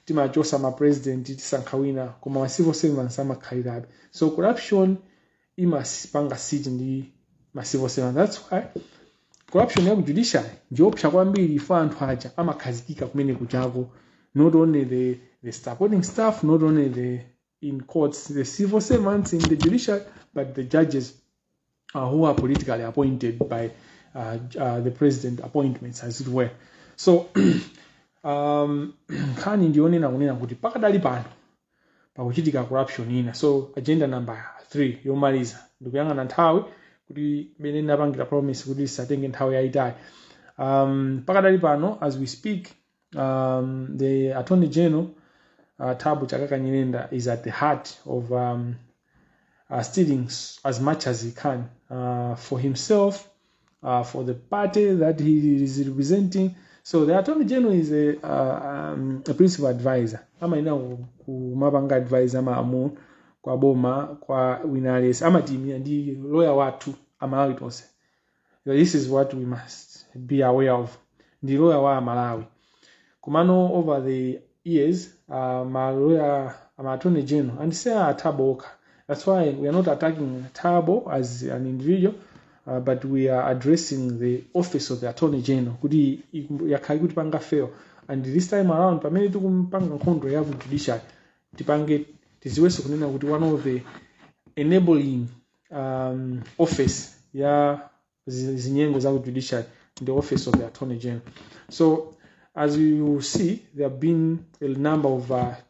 timachosa ma president, tisankha wina, koma ma civil servants amakhalirabe. So corruption imapanga sit ndi ma civil servants. That's why corruption ya ku judiciary ndiopsa kwambiri, ifo anthu aja amakhazikika kumene kuchako, not only the supporting staff, not only the in courts, the civil servants in the judiciary, but the judges who are politically appointed by the president appointments, as it were. So nkhani ndionena kunena kuti pakadali pano pakuchitika corruption ina. So agenda number 3 yomaliza, ndikuyang'ana nthawi kuti mene ndinapangira promise kuti isatenge nthawi yayitali. Pakadali pano, as we speak, the Attorney General, Thabo Chakaka Nyirenda, is at the heart of stealing as much as he can for himself, for the party that he is representing. So the Attorney General is a principal advisor, amayenera kumapanga advisor malamulo kwa boma, kwa wina aliyense, amatiyimira, ndi lawyer wathu Amalawi tonse. This is what we must be aware of. Ndi lawyer wa Amalawi. Komano over the years, ma lawyer, ma Attorney General, and say Thabo okha, that's why we are not attacking Thabo as an individual, but we are addressing the office of the Attorney General kuti yakhala kuti panga fail. And this time around, pamene tikumpanga nkhondo ya ku judiciary, tipange tiziwenso kunena kuti one of the enabling office ya zinyengo za ku judiciary, the office of the Attorney General. So as you see, there have been a number of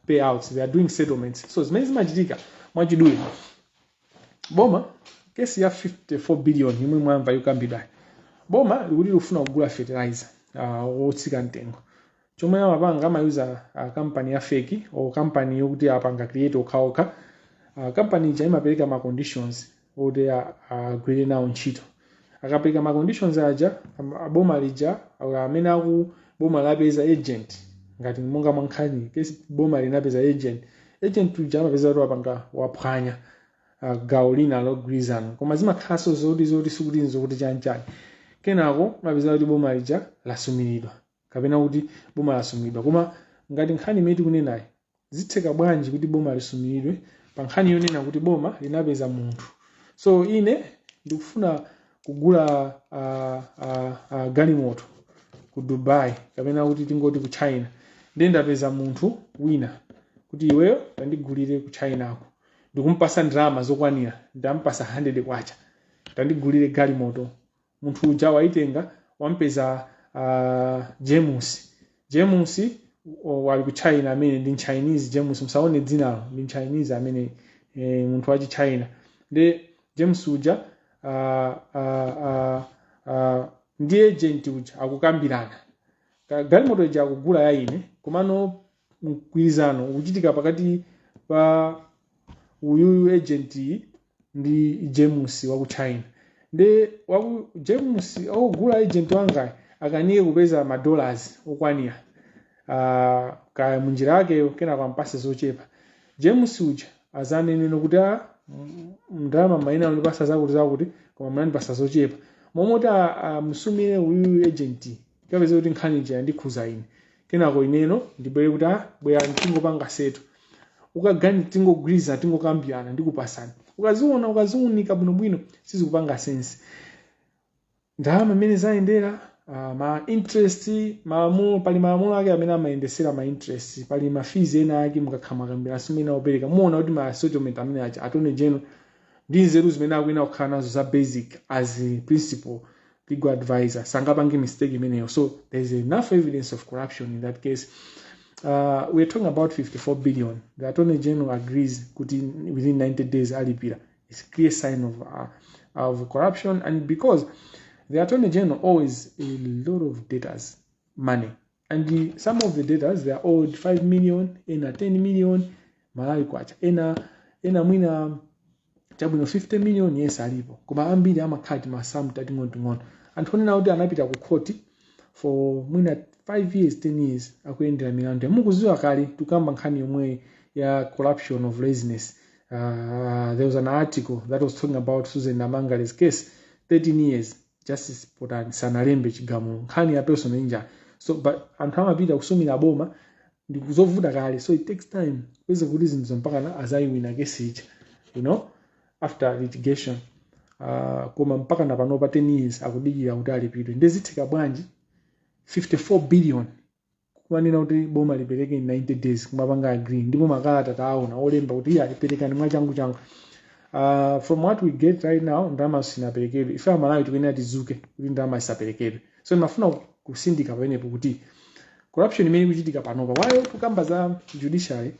payouts. They are doing settlements. So zimene zimachitika mwachidule, boma, kesi ya 54 billion imwe mwamva yokambidwayi, boma likuti likufuna kugula fertilizer wotsika mtengo. Chomwe amapanga, amayuza kampani ya fake or kampani yokuti apanga create okhaokha. Kampani ija imapereka ma conditions oti agwire nawo ntchito. Akapereka ma conditions aja, boma lija, amene aku boma lapeza agent, ngati monga mwankhani kesi, boma linapeza agent. Agent uja amapeza kuti wapanga, waphwanya gawo lina logwirizana, koma zimakhalanso zoti sikuti nzokuti chanchani. Kenako mapeza kuti boma lija lasumiridwa, kapena kuti boma lasumiridwa. Koma ngati nkhani imene tikunenayi, zitheka bwanji kuti boma lisumiridwe pa nkhani yonena kuti boma linapeza munthu? So ine ndikufuna kugula galimoto ku Dubai, kapena kuti tingoti ku China, ndiye ndapeza munthu wina kuti iweyo tandigulire ku Chinako, ndikumpasa ndalama zokwanira, ndampasa 100 kwacha, tandigulire galimoto. Munthu uja waitenga, wampeza James. James wali ku China, amene ndi Chinese. James, musaone dzinalo, ndi Chinese amene, munthu wachi China. Ndi James uja ndi agent uja akukambirana. Galimoto ija akugula ya ine, komano mgwirizano ukuchitika pakati pa uyuyu agent ndi James waku China. Ndi waku James akugula, agent wangayi akanike kupeza ma dollars okwanira, kaya munjira yakeyo, kenako ampase zochepa. James uja azaneneno kuti, "Ah, ndalama maina andipasa zakuti zakuti, koma munandipasa zochepa." Momoti amusumire uyuyu agent, kapeza kuti nkhani ija yandikhuza ine. Kenako ineno ndibwere kuti, "Ah, bwera tingopanga settle, ukagani tingogwirizana, tingokambirana, ndikupasani." Ukaziona, ukaziunika bwinobwino, sizikupanga sense ndalama imene zayendera, ma interest, malamulo. Pali malamulo ake amene amayendesera ma interest, pali ma fees ena ake mukakhala makambirana simene opereka. Muona kuti ma settlement amene aja, attorney general ndi nzeru zimene akuyenera kukhala nazo za basic as a principal legal advisor, sangapange mistake imeneyo. So there is enough evidence of corruption in that case. We are talking about 54 billion. The attorney general agrees kuti within 90 days alipira. It's a clear sign of corruption, and because the attorney general owes a lot of debtors money, and some of the debtors, they are owed 5 million, ena 10 million Malawi kwacha, ena mwina chabwino 50 million. Yes, alipo, koma ambiri amakhala timasamu tating'onoting'ono. Anthu onena kuti anapita ku court for mwina 5 years, 10 years, akuyendera milandu. Mukuziwa kale tukamba nkhani yomwe ya corruption of laziness. There was an article that was talking about Susan Namangale's case, 13 years Justice Potani sanalembe chigamulo, nkhani ya personal injury. So but anthu amapita kusumira boma, ndikuzovuta kale, so it takes time kupeza kuti zinthu mpakana azayiwina kesi ija after litigation. Koma mpaka na panopa 10 years akudikira kuti alipidwe. Ndezitheka bwanji 54 billion kumanena kuti boma lipereke in 90 days, kumapanga agree, ndipo makalata taona olemba kuti iye aliperekani mwachangu changu? From what we get right now, ndalama sinaperekedwe. Ife Amalawi tikuyenera tizuke kuti ndalama isaperekedwe. So ndimafuna kusindika pamenepo kuti corruption imene ikuchitika panopa, wayo tukamba za judiciary,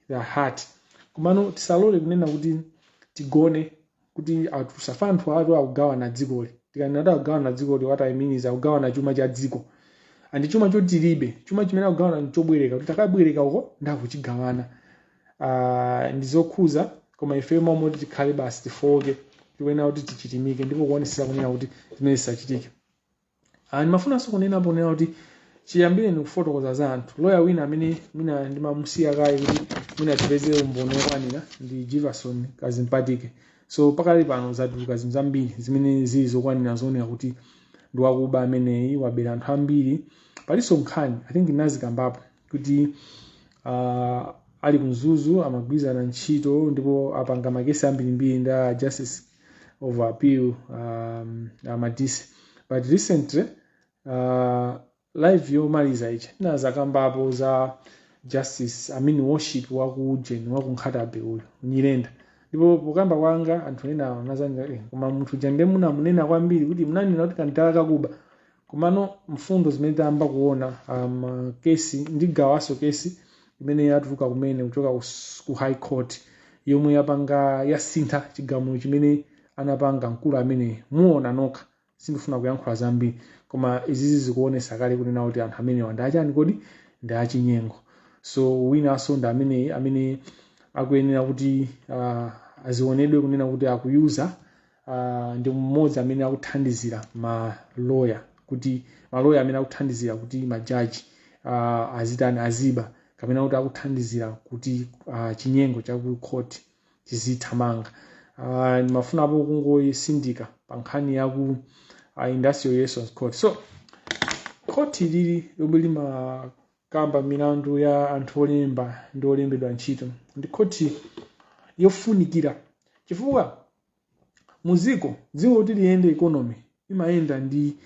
the heart, komano tisalole kunena kuti tigone kuti atusafa. Anthu atu akugawana dzikoli. Tikanena kuti akugawana dzikoli, what I mean is akugawana chuma cha dziko, and chuma chotilibe, chuma chimene akugawana nchobwereka, kuti takabwereka uko ndakuchigawana. Ndizokhuza, koma ife momwe tikhale basi tifoke, tikuyenera kuti tichitimike ndipo kuonesera kunena kuti zimene zisachitike. Ndimafunanso kunenapo kunena kuti chiyambire ni kufotokoza za anthu, loya wina amene mwina ndimamusiya kaye kuti mwina tipeze umboni wokwanira ndi Jivason Kazimpatike. So pakali pano zatuluka zinthu zambiri zimene zili zokwanira zooneka kuti ndi wakuba ameneyi, wabera anthu ambiri. Palinso nkhani, I think nazikambapo kuti ali kumzuzu amagwirizana ntchito ndipo apanga makesi ambirimbiri ndi a Justice of Appeal Amadisi. But recently, live yomaliza ichi nazakambapo za Justice, I mean, Worship waku Jen waku Nkhata Bay uyu Nyirenda. Ndipo pokamba kwanga anthu ena anazanga, "Koma munthu uja ndiye munamunena kwambiri, kuti munanena kuti kantala kakuba." Komano mfundo zimene tayamba kuona, kesi ndigawaso, kesi imene yatuluka kumene kuchoka ku High Court yomwe yapanga yasintha chigamulo chimene anapanga mkulu amene, muona nokha. Sindifuna kuyankhula zambiri, koma izizi zikuonesa kale kunena kuti anthu amenewa ndi achani kodi? Ndi achinyengo. So winanso ndi ameneyi amene akuyenera kuti azionedwe kunena kuti akuyuza, ndi mmodzi amene akuthandizira maloya, kuti maloya amene akuthandizira kuti majaji azitani, aziba, kapena kuti akuthandizira kuti chinyengo cha ku court chizithamanga. Ndimafunapo kungoyisindika pa nkhani yaku Industrial Relations Court. So khoti lili lomwe limakamba milandu ya anthu olemba ndi olembedwa ntchito ndi khoti yofunikira, chifukwa muziko dziko kuti liyende, economy imayenda ndi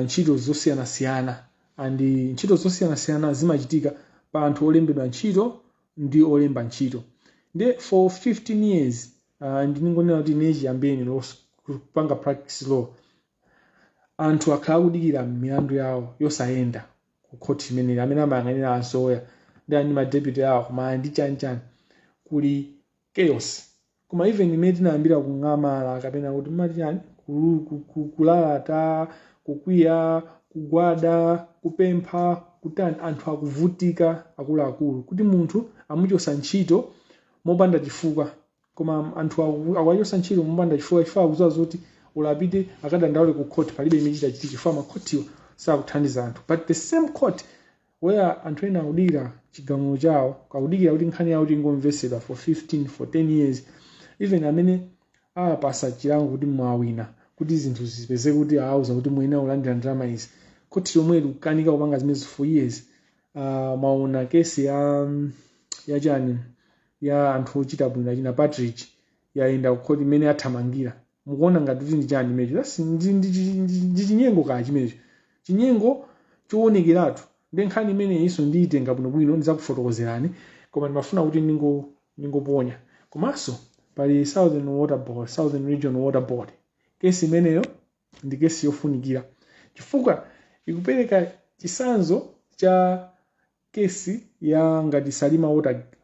ntchito zosiyanasiyana, and ntchito zosiyanasiyana zimachitika pa anthu olembedwa ntchito ndi olemba ntchito. Ndi for 15 years, ndingonena kuti ine chiyambeni law, kupanga practice law, anthu akhala akudikira milandu yawo yosayenda. Ku court imeneyi amene amayang'anira ansoya ndi ani, ma deputy awo, koma ndi chanichani, kuli chaos. Koma even imene tinayambira kung'amala kapena kuti mati chani, kulalata, kukwiya, kugwada, kupempha, kutani, anthu akuvutika akuluakulu, kuti munthu amuchosa ntchito mopanda chifukwa. Koma anthu akuwachosa ntchito mopanda chifukwa, chifukwa akudziwa zoti ulapite akadandaule ku court, palibe imene chitachitike, chifukwa makhotiwa sakuthandiza anthu. But the same court where anthu ena akudikira chigamulo chawo, akudikira kuti nkhani yawo ingomvesedwa for 15, for 10 years, even amene awapasa chilango kuti mwawina, kuti zinthu zipeze kuti awauza kuti mwina ulandira ndalama izi, khoti lomwe likukanika kupanga zimenezo for years. Mwaona kesi ya chani, ya anthu ochita bwino achina Partridge, yayenda ku khoti imene athamangira. Mukuona ngati kuti ndi chani chimenecho? Ndi chinyengo kaya chimenecho, chinyengo choonekeratu. Ndi nkhani imeneyinso ndiyitenga bwinobwino, ndizakufotokozerani, koma ndimafuna kuti ningoponya. Komanso pali Southern Water Board, Southern Region Water Board. Kesi imeneyo ndi kesi yofunikira chifukwa ikupereka chisanzo cha kesi ya ngati Salima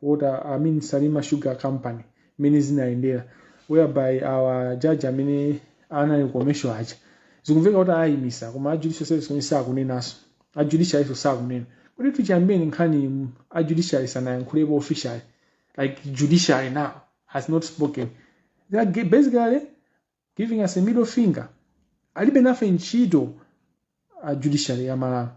Water, I mean Salima Sugar Company, imene zinayendera, whereby our judge amene anali commercial aja, zikumveka kuti ayimisa, koma a Judicial Service Commission sakunenanso, a judiciary sakunena kuti tichiyambeni nkhani. A judiciary sanayankhulepo officially. Like, judiciary now has not spoken. They are basically giving us a middle finger. Alibe nafe ntchito a judiciary ya Malawi.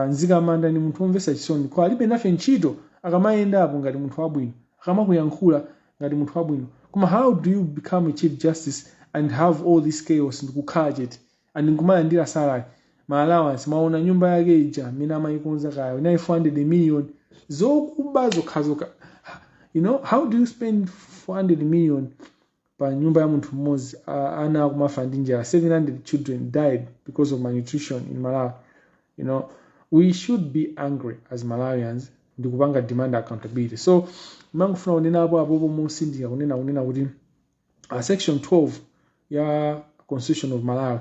Mzikamanda ni munthu womvetsa chisoni, kwa alibe nafe ntchito. Akamayendapo ngati munthu wabwino, akamakuyankhula ngati munthu wabwino, koma how do you become a chief justice and have all this chaos ndikukhala chete and nkumalandira salary, ma allowance? Maona nyumba yake ija amene amayikonza, kaya inali 400 million, zokuba zokhazokha. How do you spend 400 million pa nyumba ya munthu mmodzi, ana akumafa ndi njala? 700 children died because of malnutrition in Malawi. We should be angry as Malawians ndikupanga demand accountability. So mangofuna kunena apo apopo mosindika kunena kuti section 12 ya Constitution of Malawi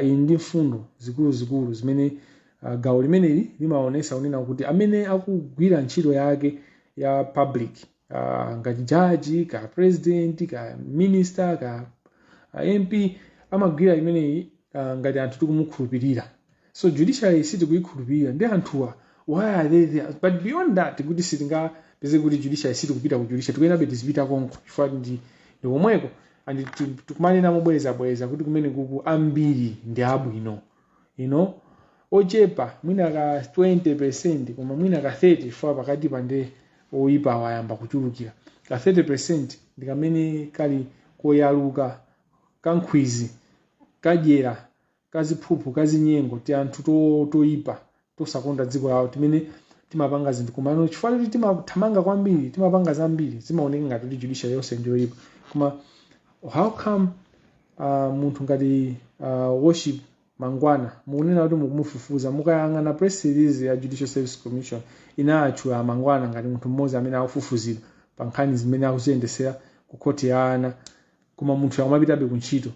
ili ndi mfundo zikuluzikulu zimene gawo limeneli limaonesa kunena kuti amene akugwira ntchito yake ya public, ngati jaji, ka president, ka minister, ka MP, amagwira imeneyi ngati anthu tikumukhulupirira. So judiciary sitikuyikhulupirira ndi anthuwa, why are they there? But beyond that, kuti sitingapeze kuti judiciary, sitikupita ku judiciary, tikuyenabe tizipita konko chifukwa ndi komweko. And tikumanena mobwerezabwereza kuti kumene kuku ambiri ndi abwino, ochepa mwina ka 20%, koma mwina ka 30, chifukwa pakati pa ndi oyipa wayamba kuchulukira. Ka 30% ndi kamene kali koyaluka, kankhwizi, kadyera, kaziphuphu, kazinyengo, ti anthu toyipa tosakonda dziko lawo timene timapanga zinthu. Komano chifukwa choti timathamanga kwambiri, timapanga zambiri, zimaoneka ngati kuti judiciary yonse ndiyoyipa. Koma how come munthu ngati Worship Mangwana mukunena kuti mukumufufuza? Mukayang'ana press release ya Judicial Service Commission, inatchula Mangwana ngati munthu mmodzi amene akufufuzidwa pa nkhani zimene akuziyendesera ku khoti ya ana, koma munthu akumapitabe kuntchito.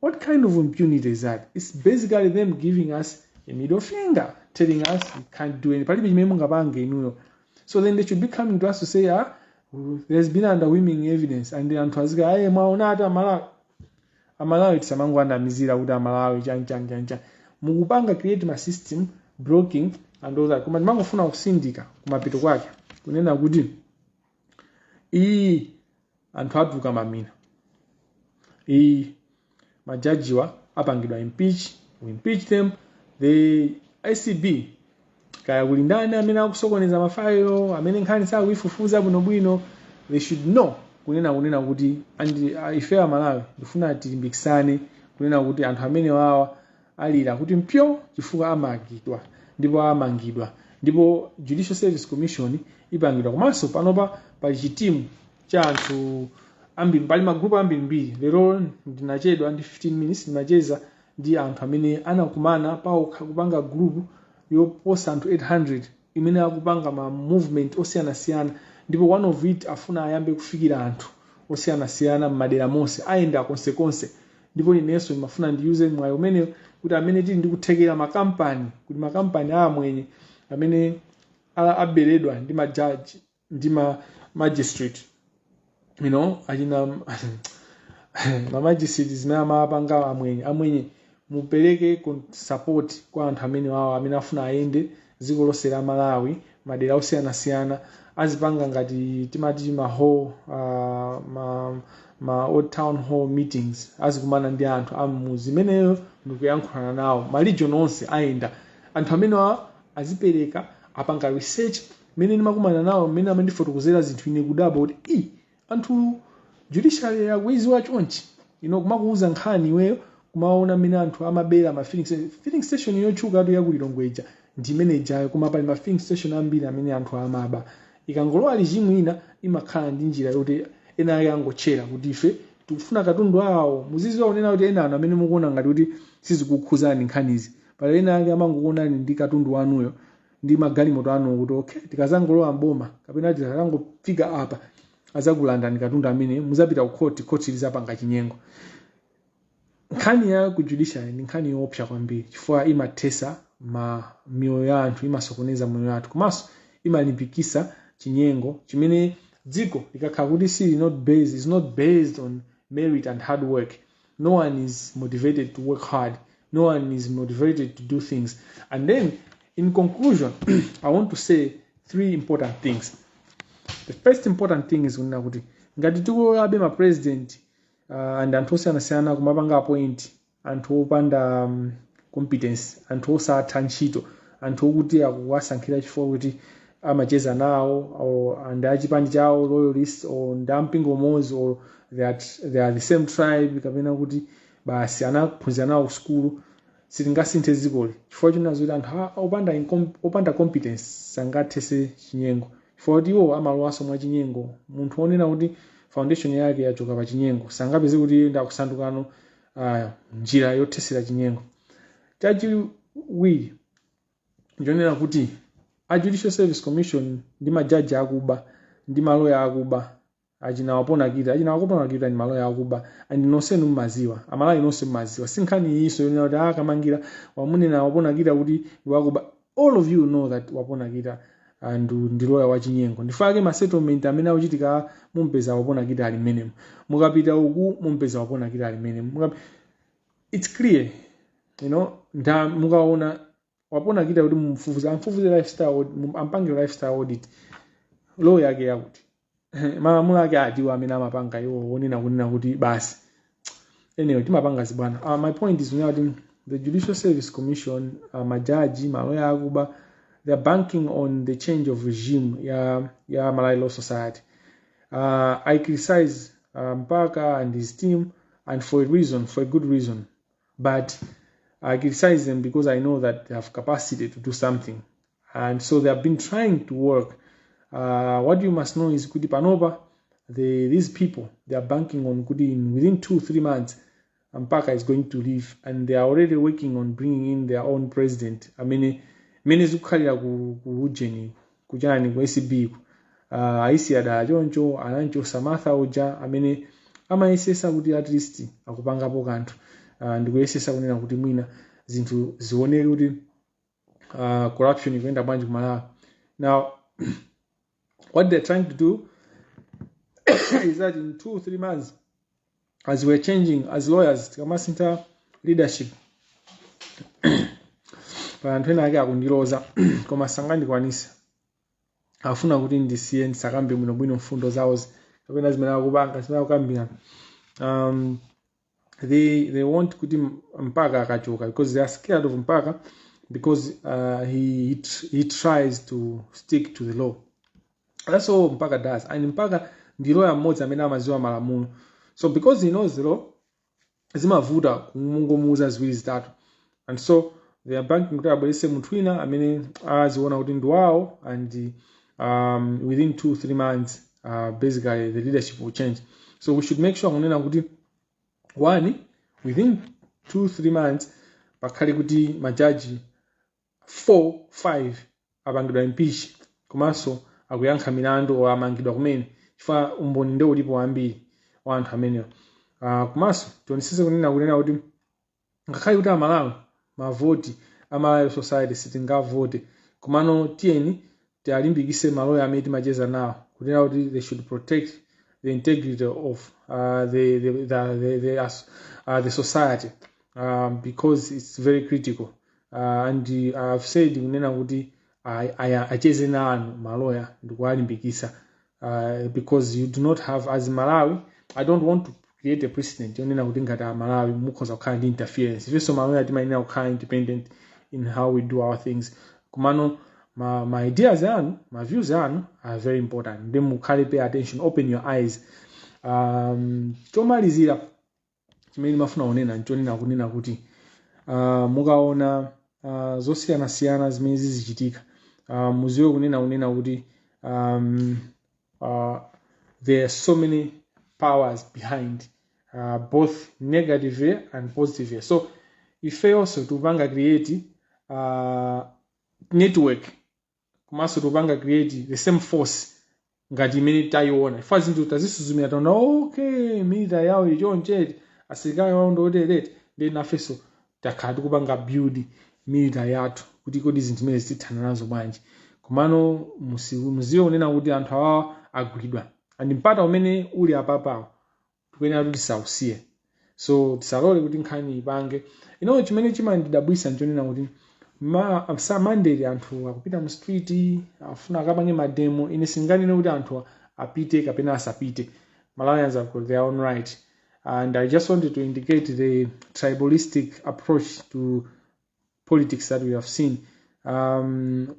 What kind of impunity is that? It's basically them giving us a middle finger, telling us you can't do anything, palibe chimene mungapange inuyo. So then they should be coming to us to say, "Ah, there's been underwhelming evidence," and anthu azika, "Aye, mwaona ati Amalawi." Amalawi tisamangowandamizira kuti Amalawi chani chani chani chani, mukupanga create ma system blocking and all that. Koma ndimangofuna kusindika kumapito kwake kunena kuti iyi anthu atuluka mamina, iyi majajiwa apangidwa impeach. We impeach them. The ACB, kaya kuli ndani amene akusokoneza mafailo, amene nkhani sakuifufuza bwinobwino, they should know kunena kuti and ife Amalawi ndifuna tilimbikisane kunena kuti anthu amene wawa alira kuti mpyo, chifukwa amangidwa ndipo amangidwa, ndipo Judicial Service Commission ipangidwa. Komanso panopa pali chitimu cha anthu ambiri, pali magrupu ambirimbiri. Lero ndinachedwa ndi 15 minutes, ndimacheza ndi anthu amene anakumana pawokha kupanga group yoposa anthu 800 imene akupanga ma movement osiyanasiyana, ndipo one of it afuna ayambe kufikira anthu osiyanasiyana m'madera monse, ayenda konsekonse. Ndipo inenso ndimafuna ndiyuze mwayi umenewo kuti amene tili ndi kuthekera, makampani, kuti makampani amwenye amene aberedwa ndi majaji ndi ma magistrate, achina ma magistrate, zimene amapanga amwenye, amwenye, mupereke support kwa anthu amene wawo amene afuna ayende dziko lonse la Malawi, madera osiyanasiyana, azipanga ngati timati ma hall, ma old town hall meetings, azikumana ndi anthu amuzi imeneyo ndikuyankhulana nawo. Ma region onse ayenda, anthu amene wawa azipereka, apanga research. Mmene ndimakumana nawo, mmene amandifotokozera zinthu, ine kudabwa kuti i anthu judiciary yakuiziwa chonchi, kumakuuza nkhani iweyo, kumaona mmene anthu amabera ma filling station. Filling station yotchuka atu yaku Lilongwe ija ndi imene ijayo, koma pali ma filling station ambiri amene anthu amaba. Ikangolowa regime ina, imakhala ndi njira yoti ena ake angotchera kuti ife tikufuna katundu awo. Muziziwa kunena kuti ena anu amene mukuona ngati kuti sizikukhuzani nkhanizi, pali ena ake amangokuonani ndi katundu wanuyo ndi magalimoto anuwo kuti okay, tikazangolowa mboma kapena tikazangofika apa, azakulandani katundu amene muzapita ku court, court lizapanga chinyengo. Nkhani ya ku judiciary ndi nkhani yoopsa kwambiri chifukwa imathesa ma miyoyo ya anthu, imasokoneza moyo ya anthu, komanso imalimbikisa chinyengo chimene dziko likakhala kuti sili not based, is not based on merit and hard work. No one is motivated to work hard, no one is motivated to do things. And then in conclusion, I want to say three important things. The first important thing is kunena kuti ngati tikulolabe ma president and anthu osiyanasiyana kumapanga appoint anthu opanda competence, anthu osatha ntchito, anthu okuti akuwasankhira chifukwa kuti amacheza nawo or ndi achipani chawo, loyalist, or ndi ampingo umodzi, or they are the same tribe, kapena kuti basi anaphunzira nawo ku sukulu, sitingasinthe dzikoli, chifukwa chonena zoti anthu opanda competence sangathese chinyengo, chifukwa kuti iwo amalowanso mwa chinyengo. Munthu wonena kuti foundation yake yachoka pa chinyengo sangapeze kuti iye ndakusandukano njira yothesera chinyengo. Chachiwiri njonena kuti a Judicial Service Commission ndi majaji akuba ndi maloya akuba, achina Wapona Kita, achina Wapona Kita ndi maloya akuba, and nonsenu mmaziwa, Amalawi nonse mmaziwa. Si nkhani iyinso yonena kuti akamangira wamunena Wapona Kita kuti ndi wakuba. All of you know that Wapona Kita ndi loya wachinyengo. Ndifake ma settlement amene akuchitika, mumpeza Wapona Kita ali mmenemo. Mukapita uku, mumpeza Wapona Kita ali mmenemo. It's clear. Nda mukaona Wapona Kita kuti mumfufuze, amfufuze lifestyle, ampange lifestyle audit, law yake yakuti malamulo ake atiwo amene amapanga iwo wonena kunena kuti basi. Anyway, timapanga zibwana. My point is kunena kuti the Judicial Service Commission, majaji, maloya akuba, they are banking on the change of regime ya Malawi Law Society. I criticize Mpaka and his team, and for a reason, for a good reason, but I criticize them because I know that they have capacity to do something, and so they have been trying to work. What you must know is kuti panopa these people, they are banking on kuti within 2-3 months Mpaka is going to leave, and they are already working on bringing in their own president amene mene zikukhalira ku ujeni, kuchani, ku ACB ku aisi adala choncho anancho Samatha uja amene amayesesa kuti at least akupangapo kanthu, ndikuyesesa kunena kuti mwina zinthu zioneke kuti corruption ikuyenda bwanji ku Malawi. Now what they're trying to do is that in 2-3 months, as we're changing as lawyers, tikamasintha leadership, pa anthu ena ake akundiloza koma sangandikwanisa, afuna kuti ndisiye ndisakambe bwinobwino mfundo zawo kapena zimene akupanga, zimene akukambirana. They want kuti Mpaka akachoka, because they are scared of Mpaka, because he tries to stick to the law. That's all Mpaka does, and Mpaka ndi lawyer mmodzi amene amaziwa malamulo. So because he knows the law, zimavuta kumungomuuza ziwiri zitatu, and so they are banking kuti abwerese munthu wina amene aziona kuti ndi wawo, and within 2-3 months, basically the leadership will change. So we should make sure kunena kuti one, within 2-3 months pakhale kuti majaji 4 5 apangidwa impeach, komanso akuyankha milandu or amangidwa kumene, chifukwa umboni ndio ulipo wambiri wa anthu amenewa. Komanso tionesese kunena kuti ngakhale kuti Amalawi mavoti, Amalawi society sitingavote, komano tiyeni tialimbikise maloya amene timacheza nawo kunena kuti they should protect the integrity of the society, because it's very critical. And I've said kunena kuti acheze nanu maloya ndikuwalimbikisa, because you do not have, as Malawi, I don't want to create a precedent yonena kuti ngati Amalawi mukhoza kukhala ndi interference. Ifenso maloya timayenera kukhala independent in how we do our things, komano ma ideas anu, ma views anu are very important. Ndi mukhale, pay attention, open your eyes. Chomalizira chimene ndimafuna kunena nchonena kunena kuti mukaona zosiyanasiyana zimene zizichitika, muziwe kunena kuti there are so many powers behind, both negative and positive. So ifeyonso tikupanga create network, komanso tikupanga create the same force ngati imene tayiona ifa zinthu tazisuzumira, taona, okay, military yawo ichoncheti, asilikali yawo ndotereti, ndi nafenso takhala tikupanga build military yathu kuti kodi zinthu zimene zitithana nazo bwanji. Komano muziwe kunena kuti anthu awawa agwidwa, and mpata umene uli apapawo tikuyenera kuti tisausiye. So tisalole kuti nkhani ipange ino. Chimene chimandidabwisa nchonena kuti ma sa Monday anthu akupita mu street, afuna akapange mademo. Ine singanene kuti anthu apite kapena asapite. Malawians have got their own right, and I just wanted to indicate the tribalistic approach to politics that we have seen.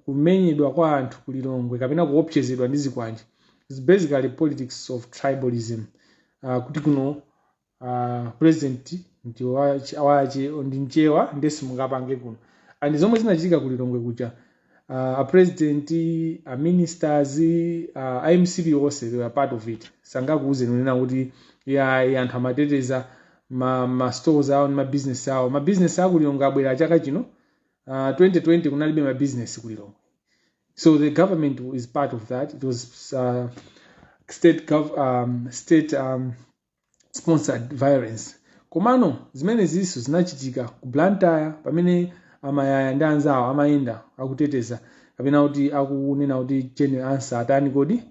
Kumenyedwa kwa anthu kuLilongwe kapena kuopsezedwa ndi zikwanje is basically politics of tribalism, kuti kuno president ndi wache ndi Mchewa, ndiye simungapange kuno. And zomwe zinachitika kuLilongwe kuja, a president, a ministers, a MCP onse, they were part of it. Sangakuuze nunena kuti ya anthu amateteza ma stores awo ndi ma business awo. Ma business awo kuLilongwe abwera chaka chino. 2020 kunalibe ma business kuLilongwe. So the government is part of that. It was state sponsored violence. Komano zimene ziso zinachitika ku Blantyre pamene amayaya ndi anzawo amayenda akuteteza kapena kuti akunena kuti Jane Ansah atani kodi,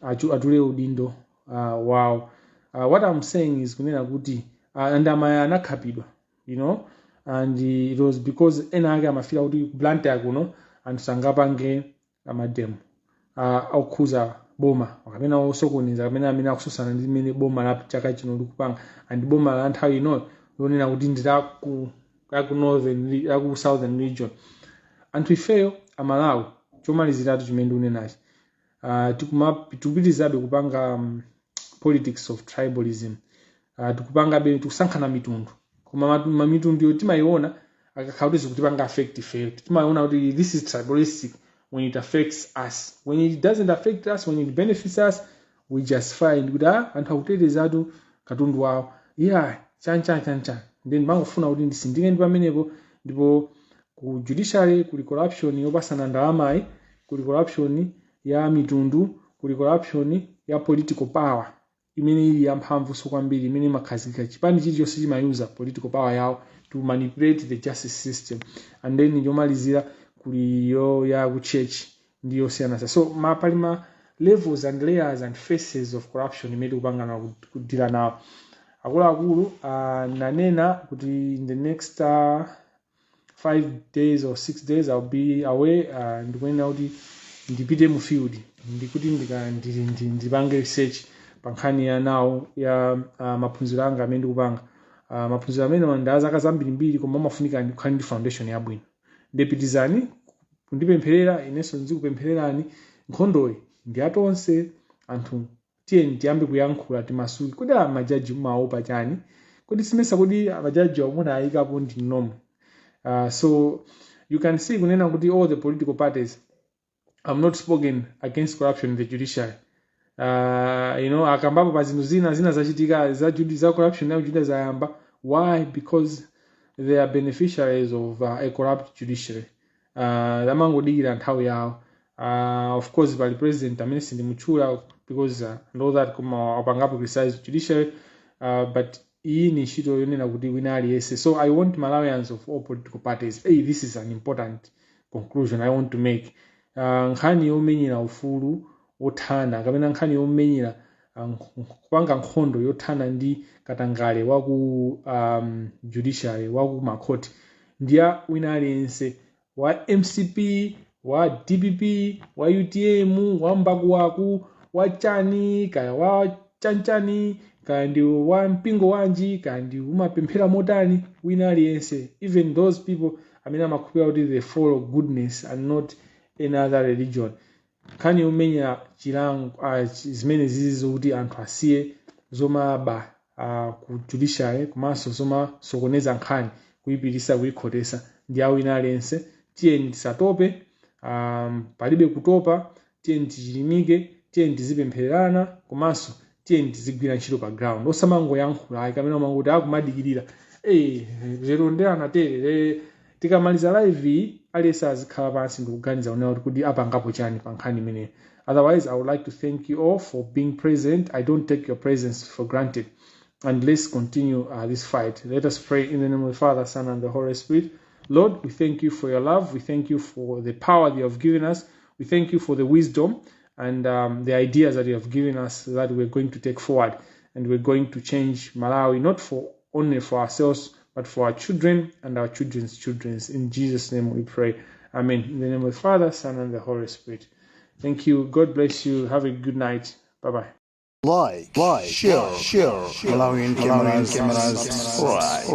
atule udindo wawo. What I'm saying is kunena kuti and amayaya anakhapidwa, and it was because ena ake amafira kuti ku Blantyre kuno anthu sangapange amademo okhuza boma kapena osokoneza kapena amene akususana ndi zimene boma la chaka chino likupanga, and boma la nthawi inoyo lonena kuti ndi laku northern, laku southern region. Anthu ifeyo Amalawi, chomaliziratu chimene ndikunenachi, tikupitirizabe kupanga politics of tribalism. Tikupangabe, tikusankhana mitundu, koma mitundu timayiona akakhala kuti zikutipanga affect ifeyo. Timayiona kuti this is tribalistic when it affects us. When it doesn't affect us, when it benefits us, we just find kuti ah, anthu akutetezatu katundu wawo, yeah, chan chan chan chan. Then ndimangofuna kuti ndisindike ndi pamenepo. Ndipo ku judiciary kuli corruption yopasana ndalamayi, kuli corruption ya mitundu, kuli corruption ya political power imene ili yamphamvunso kwambiri, imene imakhazikika. Chipani chilichonse chimayuza political power yawo to manipulate the justice system. And then yomalizira, kuli yo ya ku church ndi yosiyanasiyana. So pali ma levels and layers and faces of corruption imene tikupangana kudila nawo. Akuluakulu, nanena kuti in the next 5 days or 6 days I'll be away. Ndikuyenera kuti ndipite mu field, ndikuti ndipange research pa nkhani ya nawo ya maphunziro anga amene ndikupanga. Maphunziro amene ndi azaka zambirimbiri, koma amafunika ndikhale ndi foundation yabwino. Ndipitizani kundipempherera, inenso ndizikupemphererani. Nkhondoyi ndi atonse anthu. Tiyeni tiyambe kuyankhula, timasuke. Kodi amajaji mumaopa chani? Kodi simesa kodi amajaji omwe ayikapo ndi nomwe? So you can see kunena kuti all the political parties have not spoken against corruption in the judiciary. Akambapo pa zinthu zina zina zachitika za corruption ya judiciary zayamba. Why? Because they are beneficiaries of a corrupt judiciary. Amangodikira nthawi yawo. Of course pali president amene sindimutchula. because and all that, koma apangapo criticize judiciary, but iyi ni ntchito yonena kuti wina aliyense. So I want Malawians of all political parties, hey, this is an important conclusion I want to make. Nkhani yomenyera ufulu wothana kapena nkhani yomenyera kupanga nkhondo yothana ndi katangale waku judiciary, waku makhoti, ndiya wina aliyense, wa MCP, wa DPP, wa UTM, wa mbakuwaku, wa chani, kaya wa chanchani, kaya ndi wa mpingo wanji, kaya ndi umapemphera motani, wina aliyense, even those people amene amakhulupirira kuti they follow goodness and not any other religion, nkhani yomenyera chilango zimene zizi zokuti anthu asiye zomaba ku judiciary komanso zomasokoneza nkhani, kuyipitisa, kuyikhotesa, ndi a wina aliyense. Tiyeni tisatope, palibe kutopa. Tiyeni tichilimike, tiyeni tizipemphererana, komanso tiyeni tizigwira ntchito pa ground, osamangoyankhula ayi kamene umanguti akumadikirira, "Eh, lero ndi anatere." Tikamaliza live iyi, aliyense azikhala pansi ndikuganiza kunena kuti apangapo chani pa nkhani imeneyo. Otherwise, I would like to thank you all for being present. I don't take your presence for granted, and let's continue this fight. Let us pray. In the name of the Father, Son and the Holy Spirit. Lord, we thank you for your love. We thank you for the power that you have given us. We thank you for the wisdom and the ideas that you have given us that we're going to take forward, and we're going to change Malawi, not for only for ourselves, but for our children and our children's children. In Jesus' name we pray. Amen. In the name of the Father, Son, and the Holy Spirit. Thank you. God bless you. Have a good night. Bye bye. Like, share, share, Malawian cameras, subscribe.